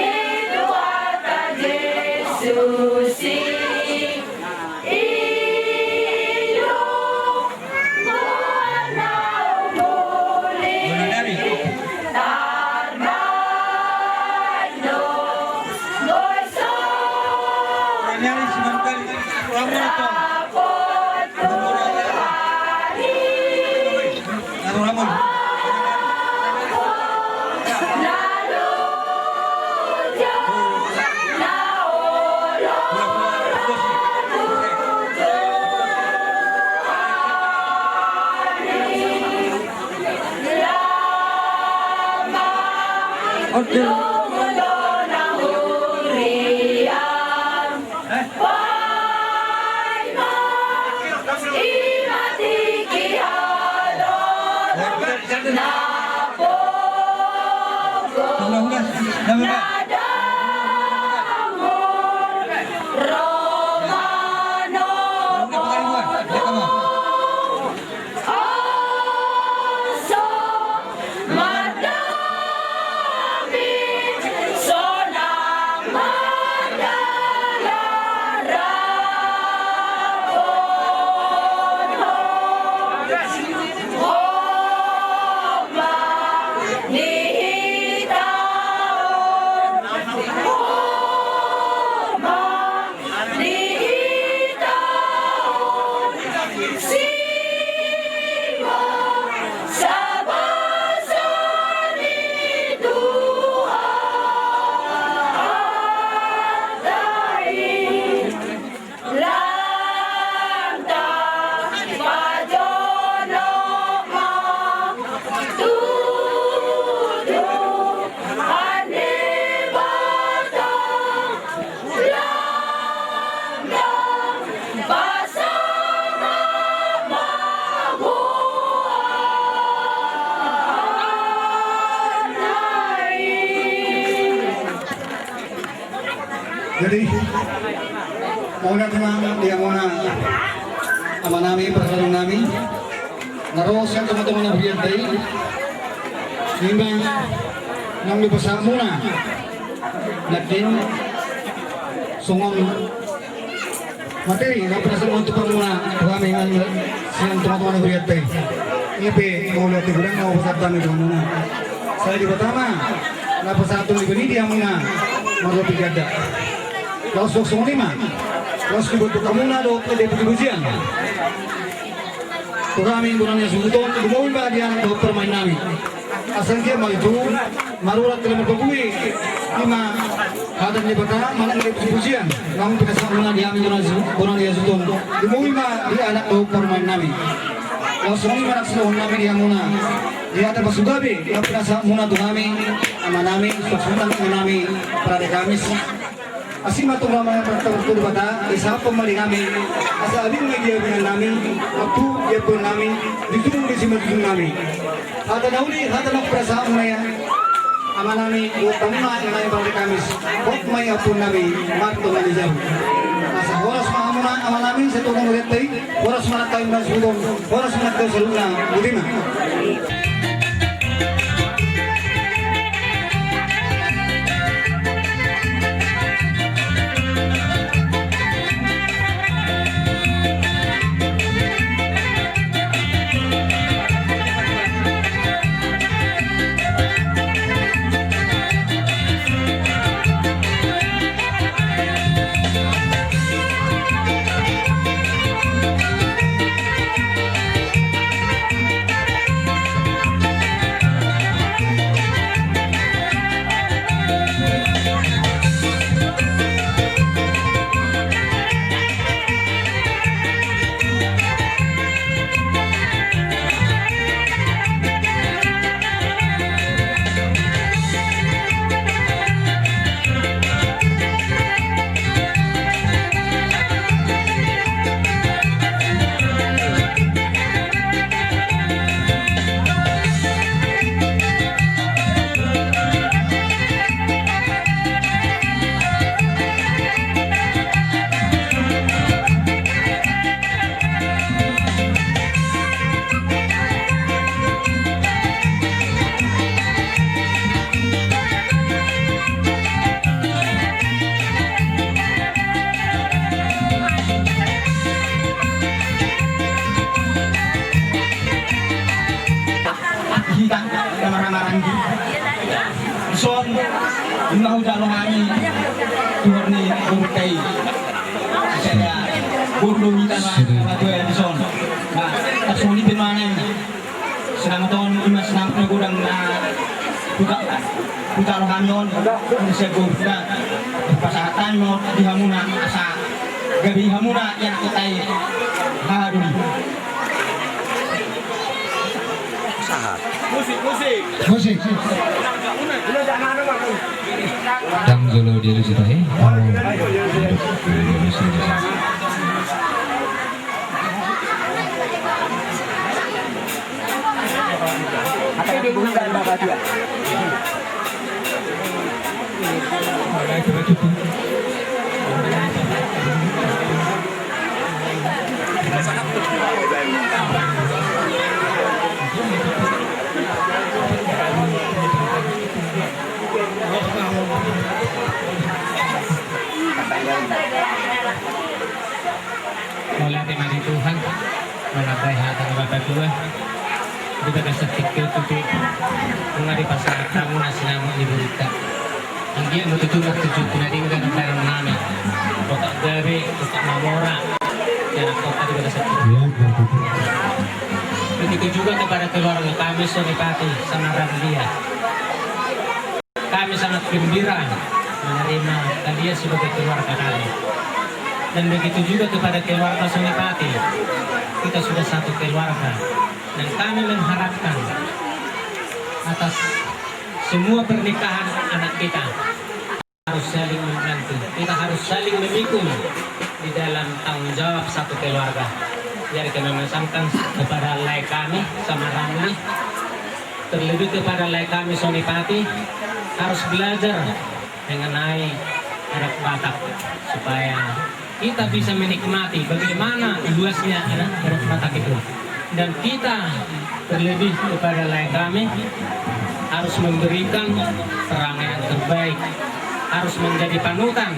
Jadi, mauliate ma di hamuna amanami, parhalado nami, na ro sian tongatonga ni hurianta i, ima naung dipasahat hamuna nangkin songon materi na pinasahat muna tu hamuna, tu hami na sian tongatonga ni hurianta i. I pe mauliate godang na hupasahat hami tu hamuna. Sai Debata ma na pasahathon dibahen i di hamuna marlopi ganda. Laos songon i ma, laos diboan tu hamuna dohot na di pujipujian tu hami bona ni hasuhuton, lumobi ma di anak dohot parumaen nami. Asa anggiat ma tutu marurat tu na marparbue, ima hata ni Debata manang di pujipujian naung pinasahat muna di hami bona ni hasuhuton, lumobi ma di anak dohot parumaen nami. Laos songon i ma nang sidohonon nami di hamuna, di hata pasugabe naung pinasahat muna tu hami amanami, suang songon i nang inanami, parade Kamis. Asi ma tu hamuna, martonggo tu Debata, disahaphon ma di hami, asa abing ma di abingan nami, ampu di ampuon nami, di tung di simanjujung nami. Hata na uli, hata na hupasahat muna i, amanami, dohot hamuna inanami, parade Kamis, hot ma i ampuon nami martonga ni jabu. Asa horas ma hamuna amanami, sai tu hurianta i, horas ma nang hami na hasuhuton, horas ma nang saluhutna. Botima. Hita na marhahamaranggi dison, nunga hujalo hami tuhor ni borunta i. Sada boru do hita na martua dison. Nah, tarsongon i pe manang sinamot on, ima sinamot na godang na huta, hujalo hami on, ima sian borunta. Pasahat hami ma on di hamuna asa gabe hamuna ianakhonta i haha doli. Sahat. Musik, musik. Musik. Ndang jolo dialusi tahe. Patua, di bagasan tingki on tutu nunga dipasahat hamu na sinamot ni borunta. Anggiat ma tutu martujuan tu na denggan dalan nami, dohot gabe, dohot mamora, ya, dohot di bagasan tingki on. Begitu juga kepada keluarga kami Sonipati sama Ramlia. Kami sangat gembira menerima kalian sebagai keluarga kami. Dan begitu juga kepada keluarga Sonipati. Kita sudah satu keluarga. Dan kami mengharapkan atas semua pernikahan anak kita harus saling membantu. Kita harus saling memikul di dalam tanggung jawab satu keluarga. Jadi kami memesankan kepada lae kami sama Ramli, terlebih kepada lae kami Sonipati, harus belajar mengenai adat Batak supaya kita bisa menikmati bagaimana luasnya adat, adat Batak itu. Dan kita, terlebih kepada lae kami, harus memberikan perangai yang terbaik, harus menjadi panutan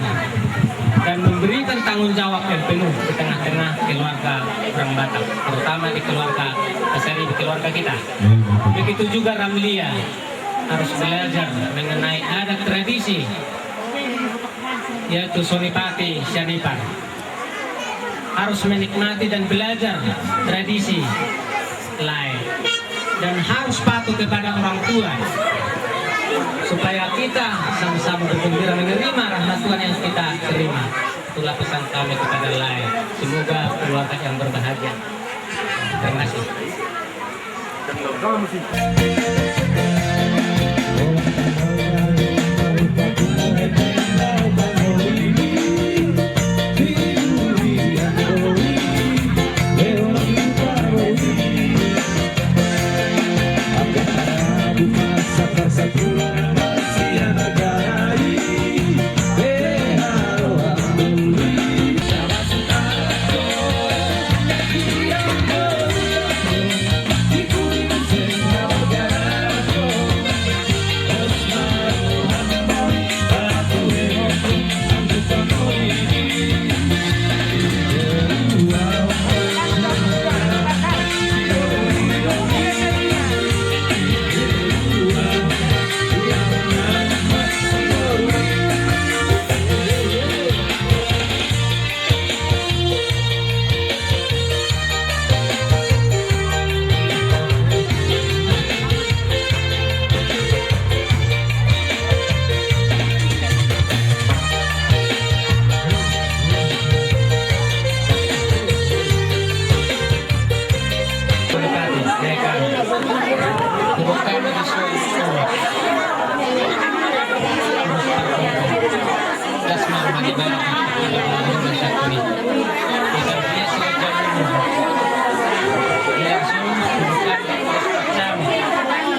dan memberikan tanggung jawab yang penuh di tengah-tengah keluarga orang Batak, terutama di keluarga Pasaribu, keluarga kita. Begitu juga Ramlia harus belajar mengenai adat tradisi, yaitu Sonipati Sianipar. Harus menikmati dan belajar tradisi lae. Dan harus patuh kepada orang tua, supaya kita sama-sama bergembira menerima rahmat Tuhan yang kita terima. Itulah pesan kami kepada lae. Semoga keluarga yang berbahagia. Terima kasih.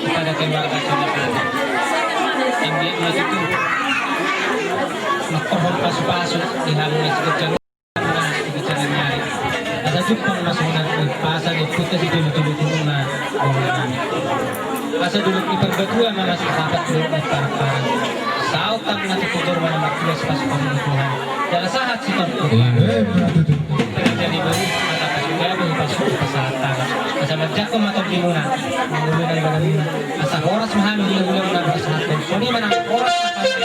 Kepada keluarga Sonipati. Anggiat ma tutu mangkorhon pasupasu di hamu na siganup. Asa jumpang ma songon na pasahat ni ompunta sijolo-jolo tu hamu na. Asa dolok ni Parbatuan ma las sahat dolok ni Parpar. Saut hamu na tu tonga ni joro ma na martua sipasupasu ni Tuhan. Jala sahat sitorop. Jadi boru, asa pasupasu, pasu, pasahat tangan. Asa manjangkon ma tondimuna. Manguluna di badanmuna. Asa horas ma hami di ulaon na pasahathon. Songon i ma nang horas ma hami.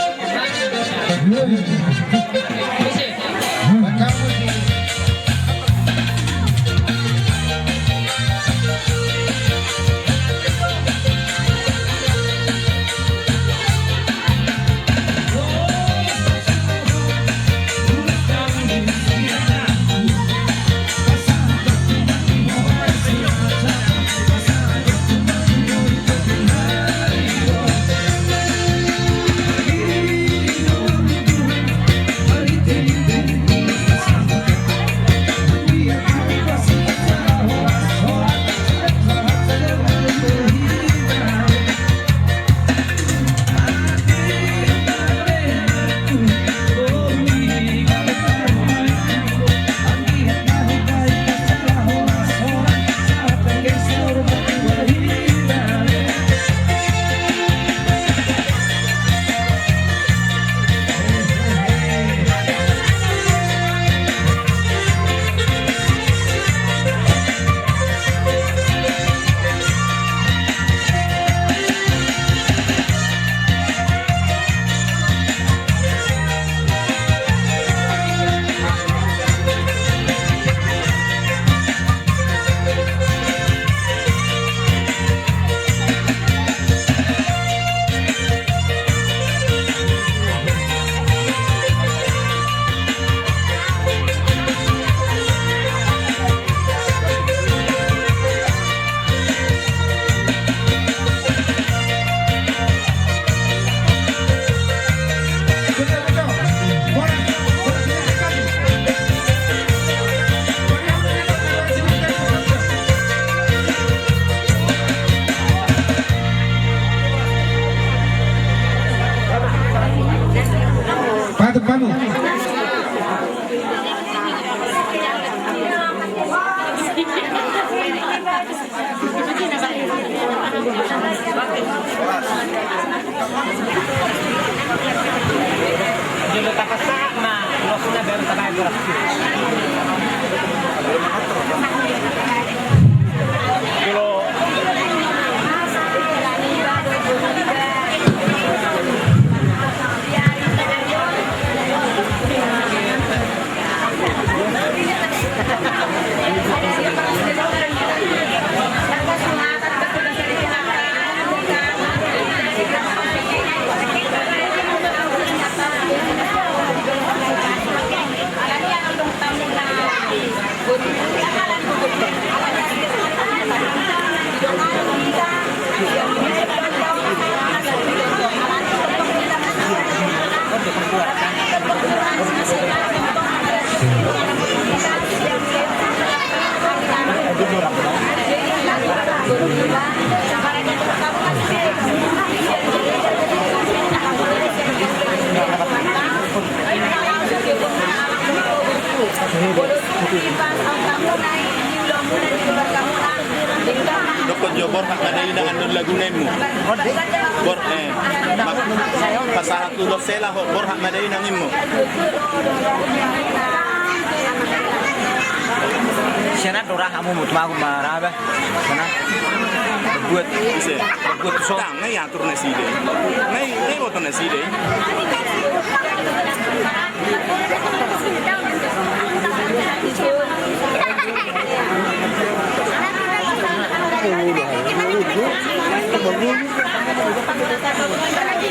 Vamos. Jolo tapasahat ma, losna baru tabayar. Jolo. Dokkon jo borhat ma dainang annon laguna immu. Bor, eh, pasahat ulos sela ho, borhat ma dainang immu. Sian an do ra hamu, mut magu ma ra ba. Sana. Berbuat. Ise? Berbuat so. Tang, ngai atur nasida. Ngai, ngai boto nasida.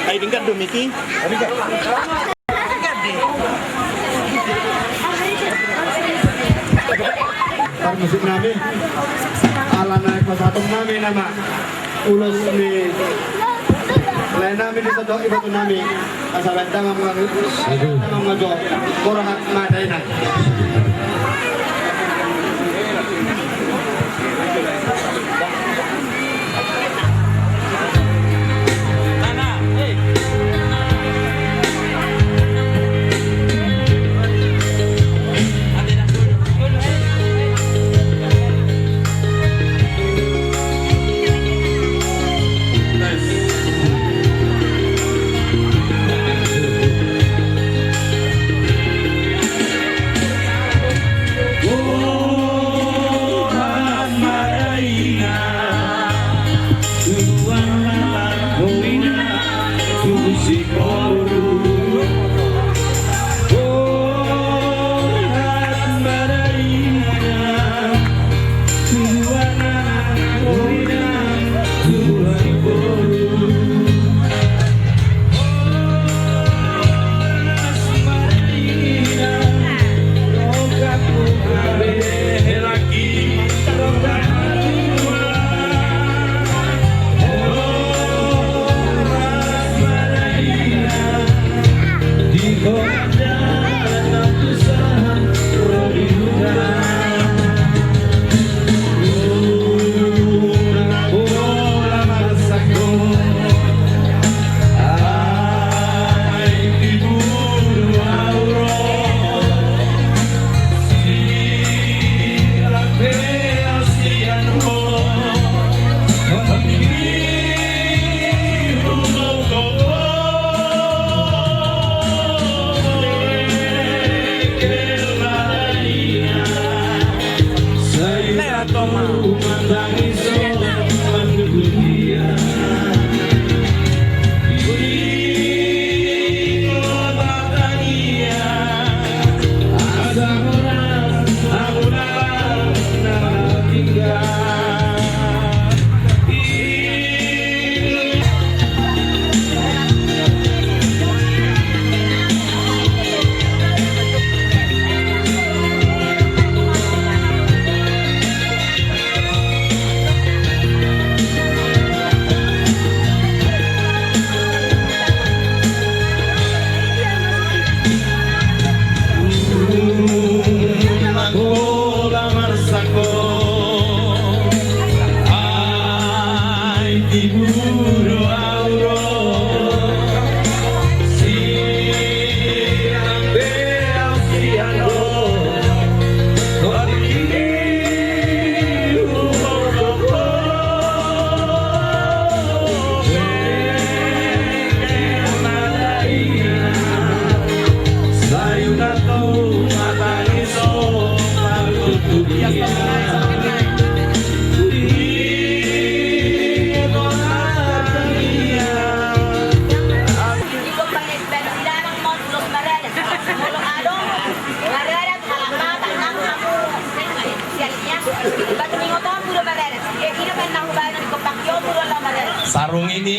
Ai denggan do miki. Parmusik nami, ala na pasahaton nami nama ulos ni lae nami di soto iboto nami, asa baen damang ma, damang ma jo, borhat ma dainang.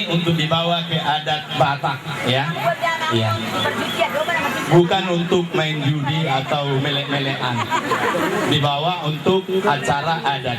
Untuk dibawa ke adat Batak, ya. Ya. Bukan untuk main judi atau melek-melekan. Dibawa untuk acara adat.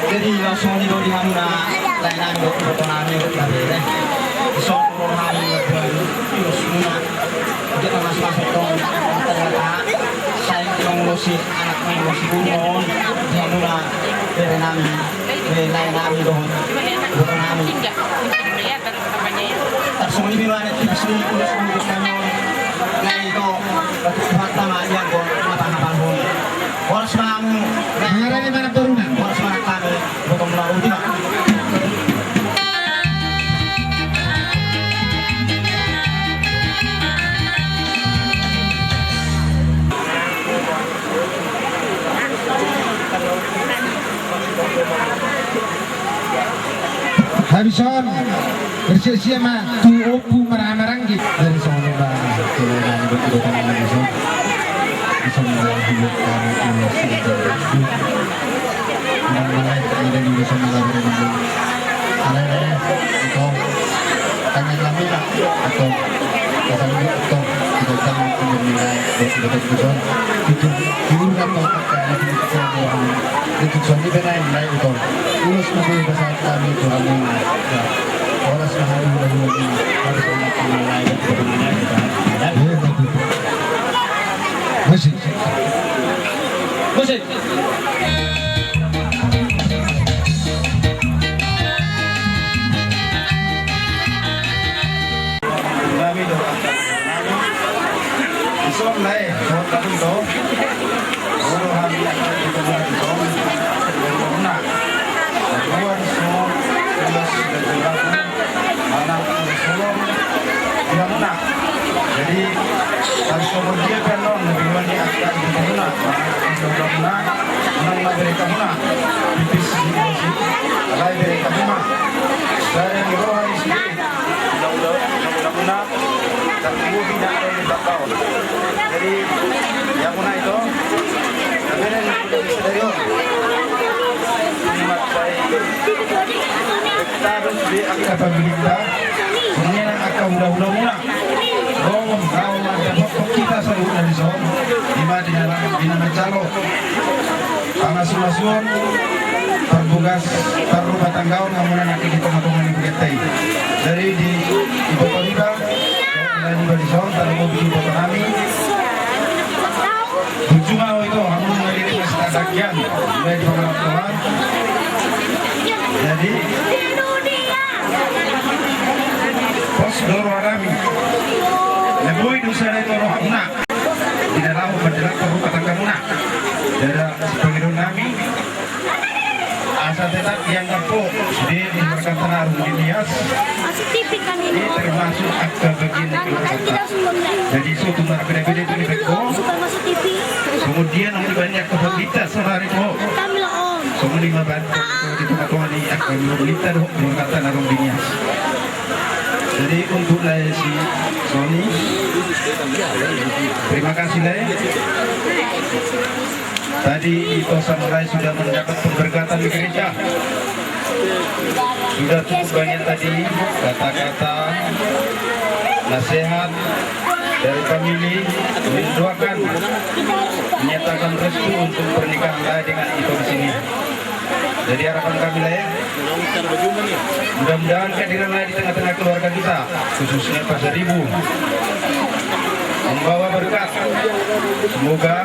Jadi, laos songon i do di hamuna, lae nami dohot iboto nami dohot na bere. Songon i do hami, ulos muna. Dia mas-mas tong, ternyata, sai tong ulosi, anak tong ulosi, umon, dia muna, bere nami, bere nai nami dohot, dohot nami. Tarsongon i do anak kita sendiri, ulos muna, na ito, batu kuat sama, yang gol, mata hapal gol. Horas ma hamu, mangarani mana boruna. Horas ma hamu. Habis on, bersiap-siap ma tu Ompu marhaha maranggi. Dari sono, Bang. Tulen nami dohot iboto nami di son. Di son, Bang, di son, Bang. Alai, alai, ito. Tangan kami, Pak. Ito. Tangan kami, ito. Ito, tangan kami, Pak. Ito, ito, ito. Ito, ito, ito. Ito, ito, ito. Ulos ma hamu, pasahat hami tu hamu. Horas ma hamu, horas ma hamu. Musik. Musik. Nami do. Ison lae, dohot nami do. Olo hami angka di tengah di tong. Di tengah. Dua di tong. Dua di tong. Anak di tong. Di hamuna. Jadi, harus sobat dia kan non, lebih mani angka di tengah. Anak di tengah. Anak ma bere hamuna. Pipis di tong. Alai bere hamuna. Dari di roha di sini. Undang-undang, undang-undang, dan tumbuh bina dari bakau. Jadi, ya, muna ito, tapi ini bisa dari orang. Ini mat dari kita harus di angka pemilikta, ini angka undang-undang muna. Ro, ro, ro, dapat kita sebut dari son, di mana, di mana, di mana calo. Pamasumasuon, parbugas, parrumatanggaon hamu na nangkin di tongatonga ni hurianta i. Jadi di iboto niba, lae niba dison, tarlumobi di iboto nami. Burju ma ho ito, hamu na nangkin di sitadakian, mulai di pangarantoan. Jadi pos do roha nami. Na boi do sada ito rohamuna. Di na laho mandelangkon rumah tanggamuna. Jadi pangidoan nami, asa tetap dianggap ho sude keluarganta na adong di Nias. Masuk T V kan ini. Ini termasuk angka bagian dari keluarganta. Jadi so tung marbedabedaon do dibaen ho. Supaya masuk T V. Songon dia nang dibaen angka pandita saonari ho. Kami lah, Om. Songon i ma baen ho di tongatonga ni angka pandita dohot keluarganta na adong di Nias. Jadi untuk lae si Sony, terima kasih lae. Tadi ito sama lae sudah mendapat pemberkatan di gereja. Sudah cukup banyak tadi kata-kata nasihat dari family, mendoakan, menyatakan restu untuk pernikahan lae dengan ito di sini. Jadi harapan kami lae, mudah-mudahan kehadiran lae di tengah-tengah keluarga kita, khususnya Pasaribu, membawa berkat. Semoga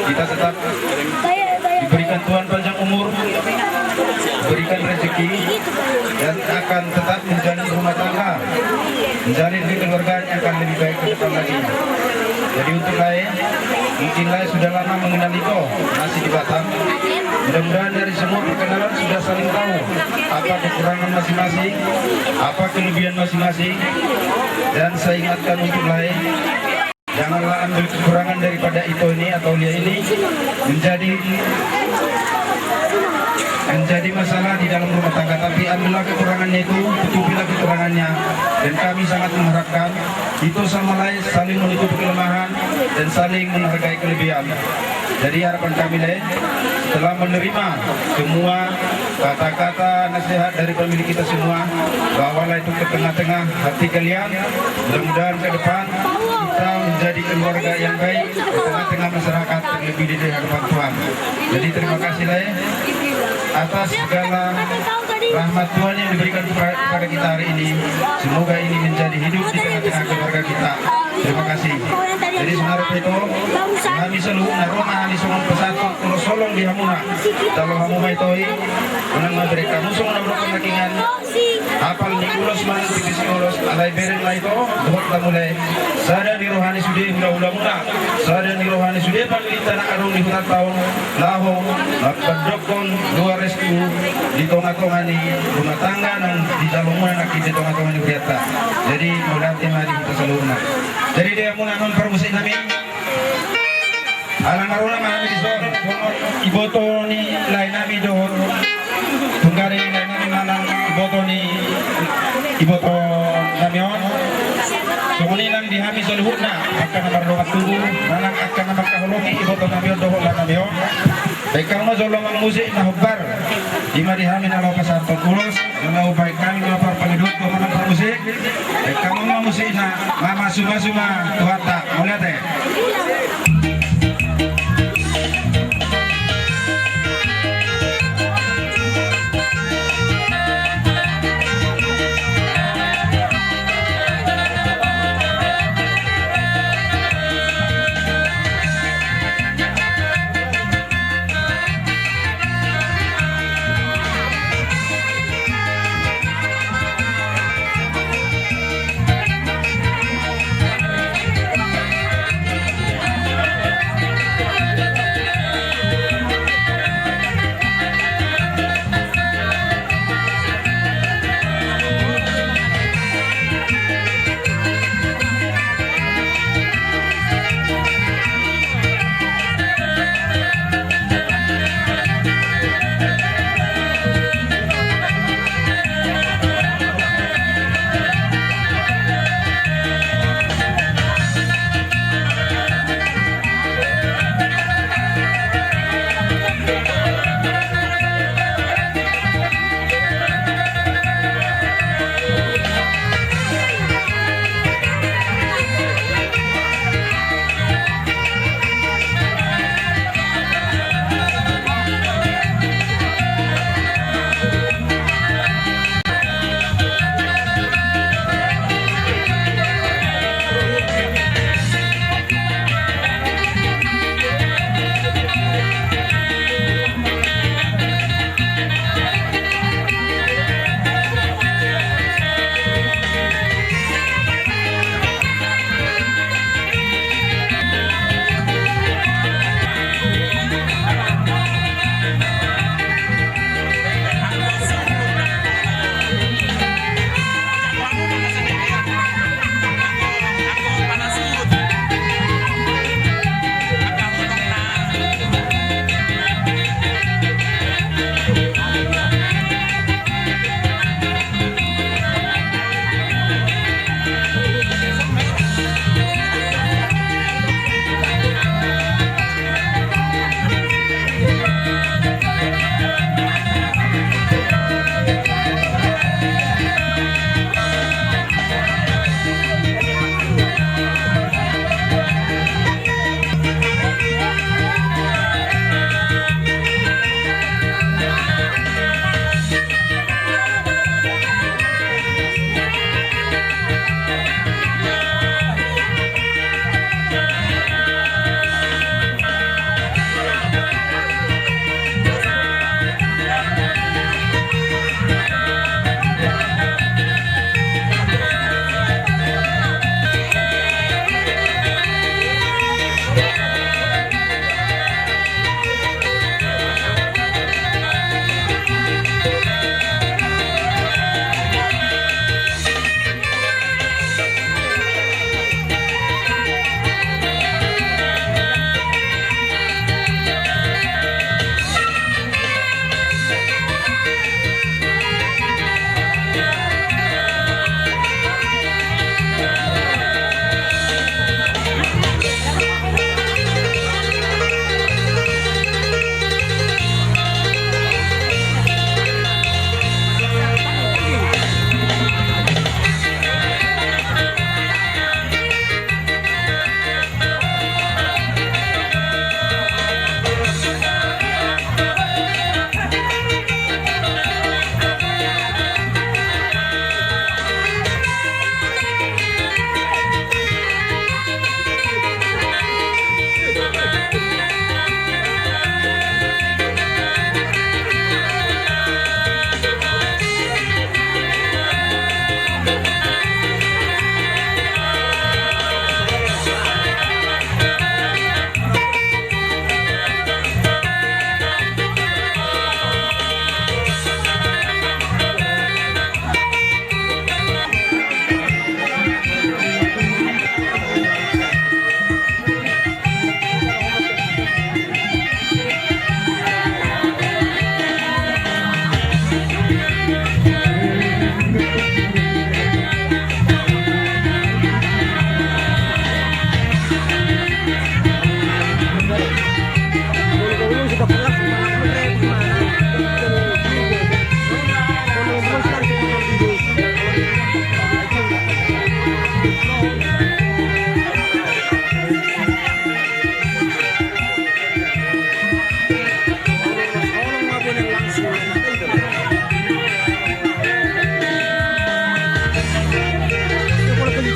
kita tetap diberikan Tuhan panjang umur, diberikan rezeki, dan akan tetap menjalin rumah tangga, menjalin kekeluargaan yang akan lebih baik ke depan lagi. Jadi untuk lae, mungkin lae sudah lama mengenal ito, masih di Batam. Mudah-mudahan dari semua perkenalan sudah saling tahu apa kekurangan masing-masing, apa kelebihan masing-masing. Dan saya ingatkan untuk lae, janganlah ambil kekurangan daripada ito ini atau lia ini menjadi menjadi masalah di dalam rumah tangga, tapi ambillah kekurangannya itu, tutupilah kekurangannya. Dan kami sangat mengharapkan ito sama lae saling menutupi kelemahan dan saling menghargai kelebihan. Jadi harapan kami lae, setelah menerima semua kata-kata nasihat dari pemilik kita semua, bawalah itu ke tengah-tengah hati kalian. Mudah-mudahan ke depan kita menjadi keluarga yang baik di tengah-tengah masyarakat, terlebih di hadapan Tuhan. Jadi terima kasih lae atas segala rahmat Tuhan yang diberikan kepa-, kepada kita hari ini. Semoga ini menjadi hidup di tengah-tengah keluarga kita. Terima kasih. Jadi saonari pe ito, hami saluhutna ro ma hami songon pasahathon ulos holong di hamuna. Jalo hamu ma ito i, unang ma bereng hamu songon na hudok na kingan. Apal ni ulos manang tipis ni ulos, alai bereng ma ito, dohot hamu lae. Sada ni roha ni sude hulahulamuna, sada ni roha ni sude pangidoanta na adong di hutanta on, laho mampandokkon dua restu di tongatonga ni rumah tangga nang di jalomuna nangkin di tongatonga ni hurianta. Jadi mauliate ma di hita saluhutna. Jadi di hamuna ma parmusik nami. Ala na ro ma hami dison, songon iboto ni lae nami dohot tunggane ni lae nami manang iboto ni iboto nami on. Songon i nang di hami saluhutna, angka na mardongan tubu manang angka na mangkaholongi iboto nami on dohot lae nami on. Baen hamu ma jolo ma musik na hombar. I ma di hami na laho pasahathon ulos, na laho baen hami ma parpangidoan tu hamuna parmusik. Baen hamu ma musikna, mamasumasu ma Tuhanta. Mauliate.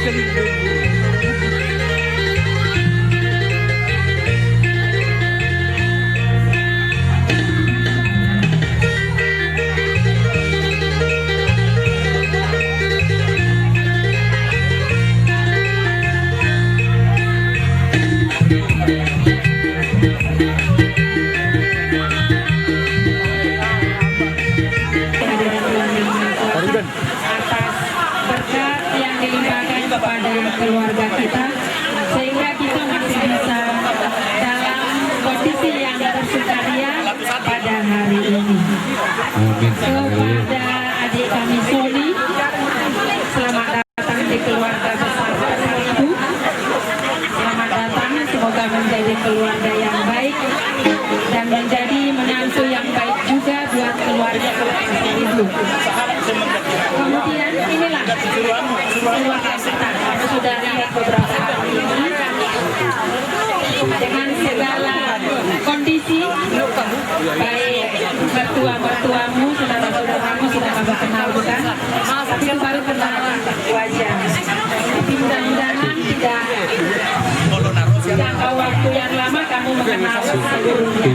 Atas berkat yang dilimpahkan kepada keluarga kita, sehingga kita masih bisa dalam kondisi yang bersukaria pada hari ini. Amin. Kepada adik kami Sony, selamat datang di keluarga besar Pasaribu. Selamat datang, semoga menjadi keluarga yang baik dan menjadi menantu yang baik juga buat keluarga Pasaribu. Kemudian inilah keluarga kita, sudah lihat beberapa hari ini dengan segala kondisi, baik mertua-mertuamu, saudara-saudaramu sudah kamu kenal, bukan? Tapi itu baru kenal wajah. Tapi mudah-mudahan tidak jangka waktu yang lama kamu mengenal seluruhnya.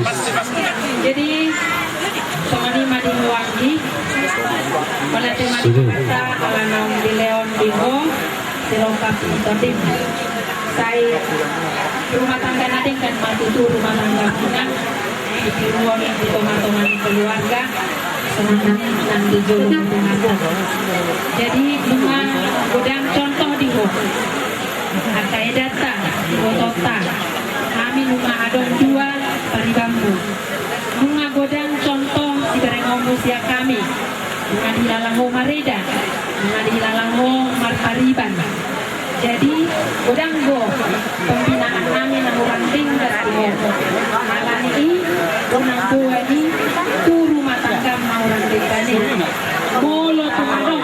Jadi, songon i ma di ho, anggi. Mauliate ma di Tuhanta ala naung dilehon di ho sirongkap ni tondimuna. Sai rumah tangga na denggan ma tutu rumah tanggamuna, di tiruon, di tonga-tonga ni keluarga, songon i nang di jolo ni Tuhanta. Jadi, nunga godang contoh di ho angka edanta, ibotonta, hami nunga adong dua paribanmu. Nunga godang contoh siberengonmu sian hami. Nunga dihilala ho mareda, nunga dihilala ho marpariban. Jadi, godang do pembinaan nami na hurang denggan di ho. Alani i, unang boan i tu rumah tanggam na hurang denggan i. Molo tung adong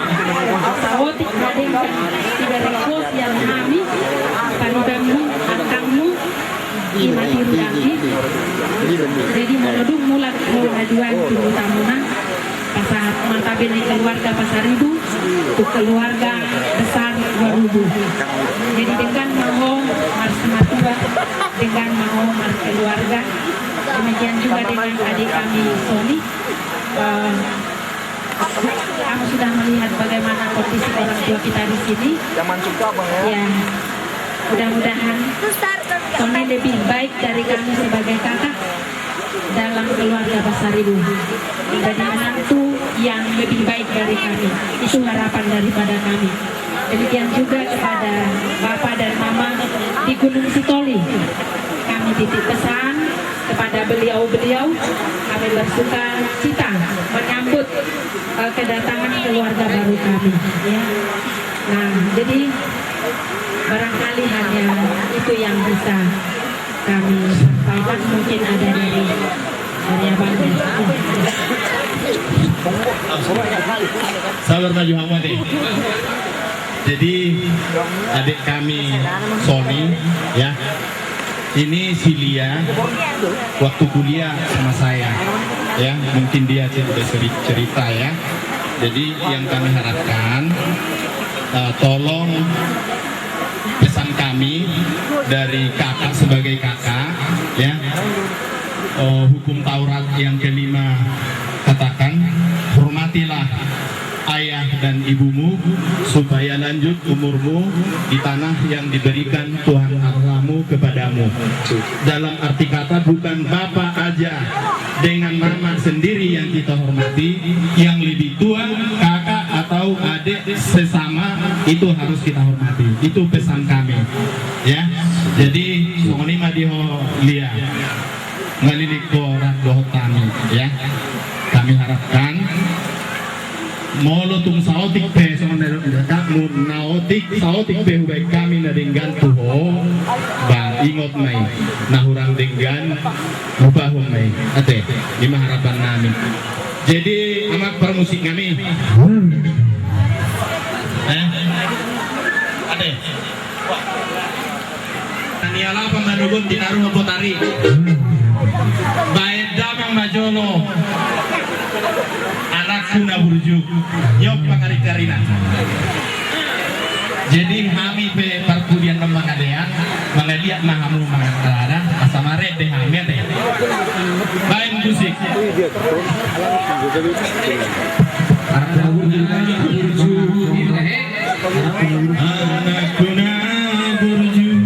saotik na denggan sibereng ho sian hami, paribanmu, angkangmu, i ma tiru danggi. Jadi molo dung mulak ho haduan tu hutamuna, pasahat ma tabe ni keluarga Pasaribu tu keluarga besar Warubu. Jadi denggan ma ho marsimatua, denggan ma ho markeluarga. Demikian juga dengan adik kami Sony. Eh, Kamu sudah melihat bagaimana kondisi orang tua kita di sini. Jangan suka, Bang, ya. Ya, mudah-mudahan Sony lebih baik dari kami sebagai kakak dalam keluarga Pasaribu. Menjadi menantu yang lebih baik dari kami. Itu harapan daripada kami. Demikian juga kepada Bapak dan Mama di Gunung Sitoli. Kami titip pesan kepada beliau-beliau, kami bersuka cita menyambut, eh, kedatangan keluarga baru kami, ya. Nah, jadi barangkali hanya itu yang bisa kami sampaikan, mungkin ada dari, dari abangnya. Sabar, maju, Ahmad, eh. Jadi, adik kami Sony, ya, ini si Lia waktu kuliah sama saya, ya, mungkin dia sudah seri-, cerita, ya. Jadi, yang kami harapkan, eh, tolong pesan kami dari kakak sebagai kakak, ya. Eh, hukum Taurat yang kelima katakan, "Hormatilah ayah dan ibumu, supaya lanjut umurmu di tanah yang diberikan Tuhan Allahmu kepadamu." Dalam arti kata, bukan bapak aja dengan mama sendiri yang kita hormati, yang lebih tua, kakak atau adik sesama, itu harus kita hormati. Itu pesan kami. Ya, jadi songon i ma di ho, Lia. Maliling ho rap dohot hami, ya. Kami harapkan molo tung saotik pe, songon na didok kakakmu, na otik, saotik pe hubaen hami na denggan tu ho, ba, ingot ma i, na hurang denggan, lupahon ma i. Ate, i ma harapan nami. Jadi, amak parmusik nami. Eh? Ate. Tani alapa manogot tinaru mapotari. Baen damang ma jolo anakku na burju. Nyok pangaringkaringan. Jadi hami pe parpudian do mangalean, mangalean ma hamu mangalada, asa marende hami ate. Baen musik. Anakku na burju.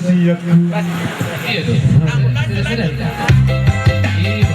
Iya, tuh. Sudah, sudah. Iya.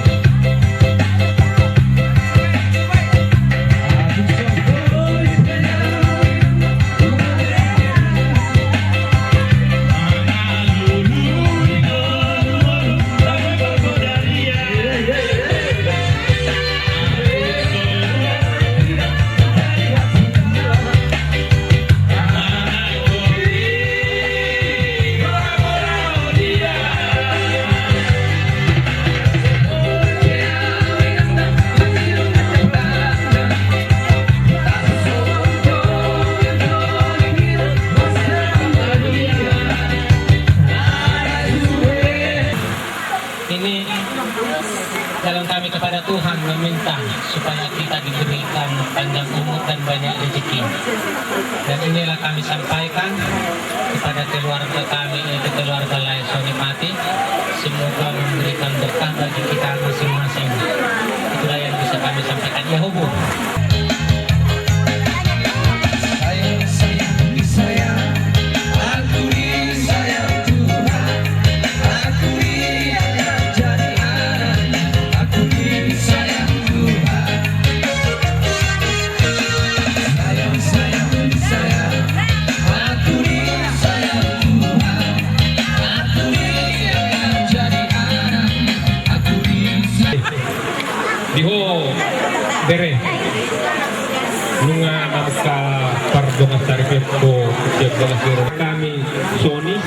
Ini dalam kami kepada Tuhan meminta supaya kita diberikan panjang umur dan banyak rezeki. Dan inilah kami sampaikan kepada keluarga kami, yaitu keluarga Lae Soni Mati. Semoga memberikan berkah bagi kita masing-masing. Itulah yang bisa kami sampaikan. Ya, hubu. Di ho, bere. Nunga mamungka pardongansaripeon sian dongan bere nami Soni.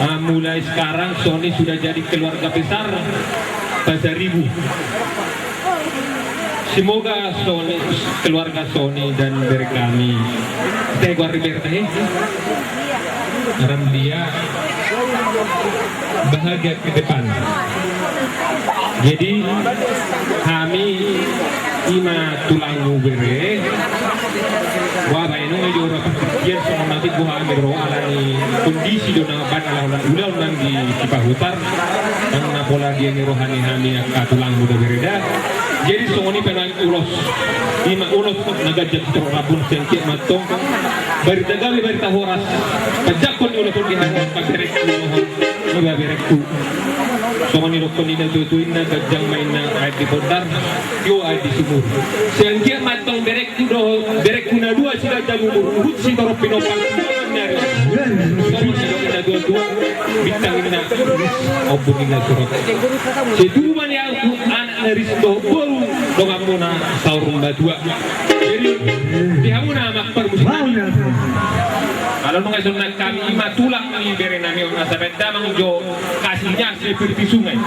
Ah, mulai sekarang Soni sudah jadi keluarga besar Pasaribu. Semoga Soni, keluarga Soni dan bere kami, tega di bere, eh? Ram dia bahagia ke depan. Jadi, hami ima tulangmu bere. Wah, baen nunga jo ro partingkian songon na tingki hami ro alani kondisi do na baen ala holan ulaon nang di Sipahutar. Nang na pola dia ni roha ni hami angka tulangmu da bere da. Jadi songon i pe nang ulos. Ima ulos na ganjang tu rambun sengkek mantong. Barita gabe, barita horas. Panjangkon ni ulos on di hami angka berekku. Iba berekku. Songon i dokkon ni na tutu inna, ganjang ma inna aek di pondar. Tio aek di sumur. Sengkek mantong berekku do, berekku na dua si ganjang umur. Uhut si torop pinompar. Songon i dokkon ni na tutu. Bintang inna. Ombun inna surat. Setuju ma ni aku anak na ris dohot boru donganmuna saur matua. Jadi di hamuna amang parmusik nami. Kalau nunga songon hami ima tulang ni bere nami on asa baen damang jo kasihnya seperti sungai.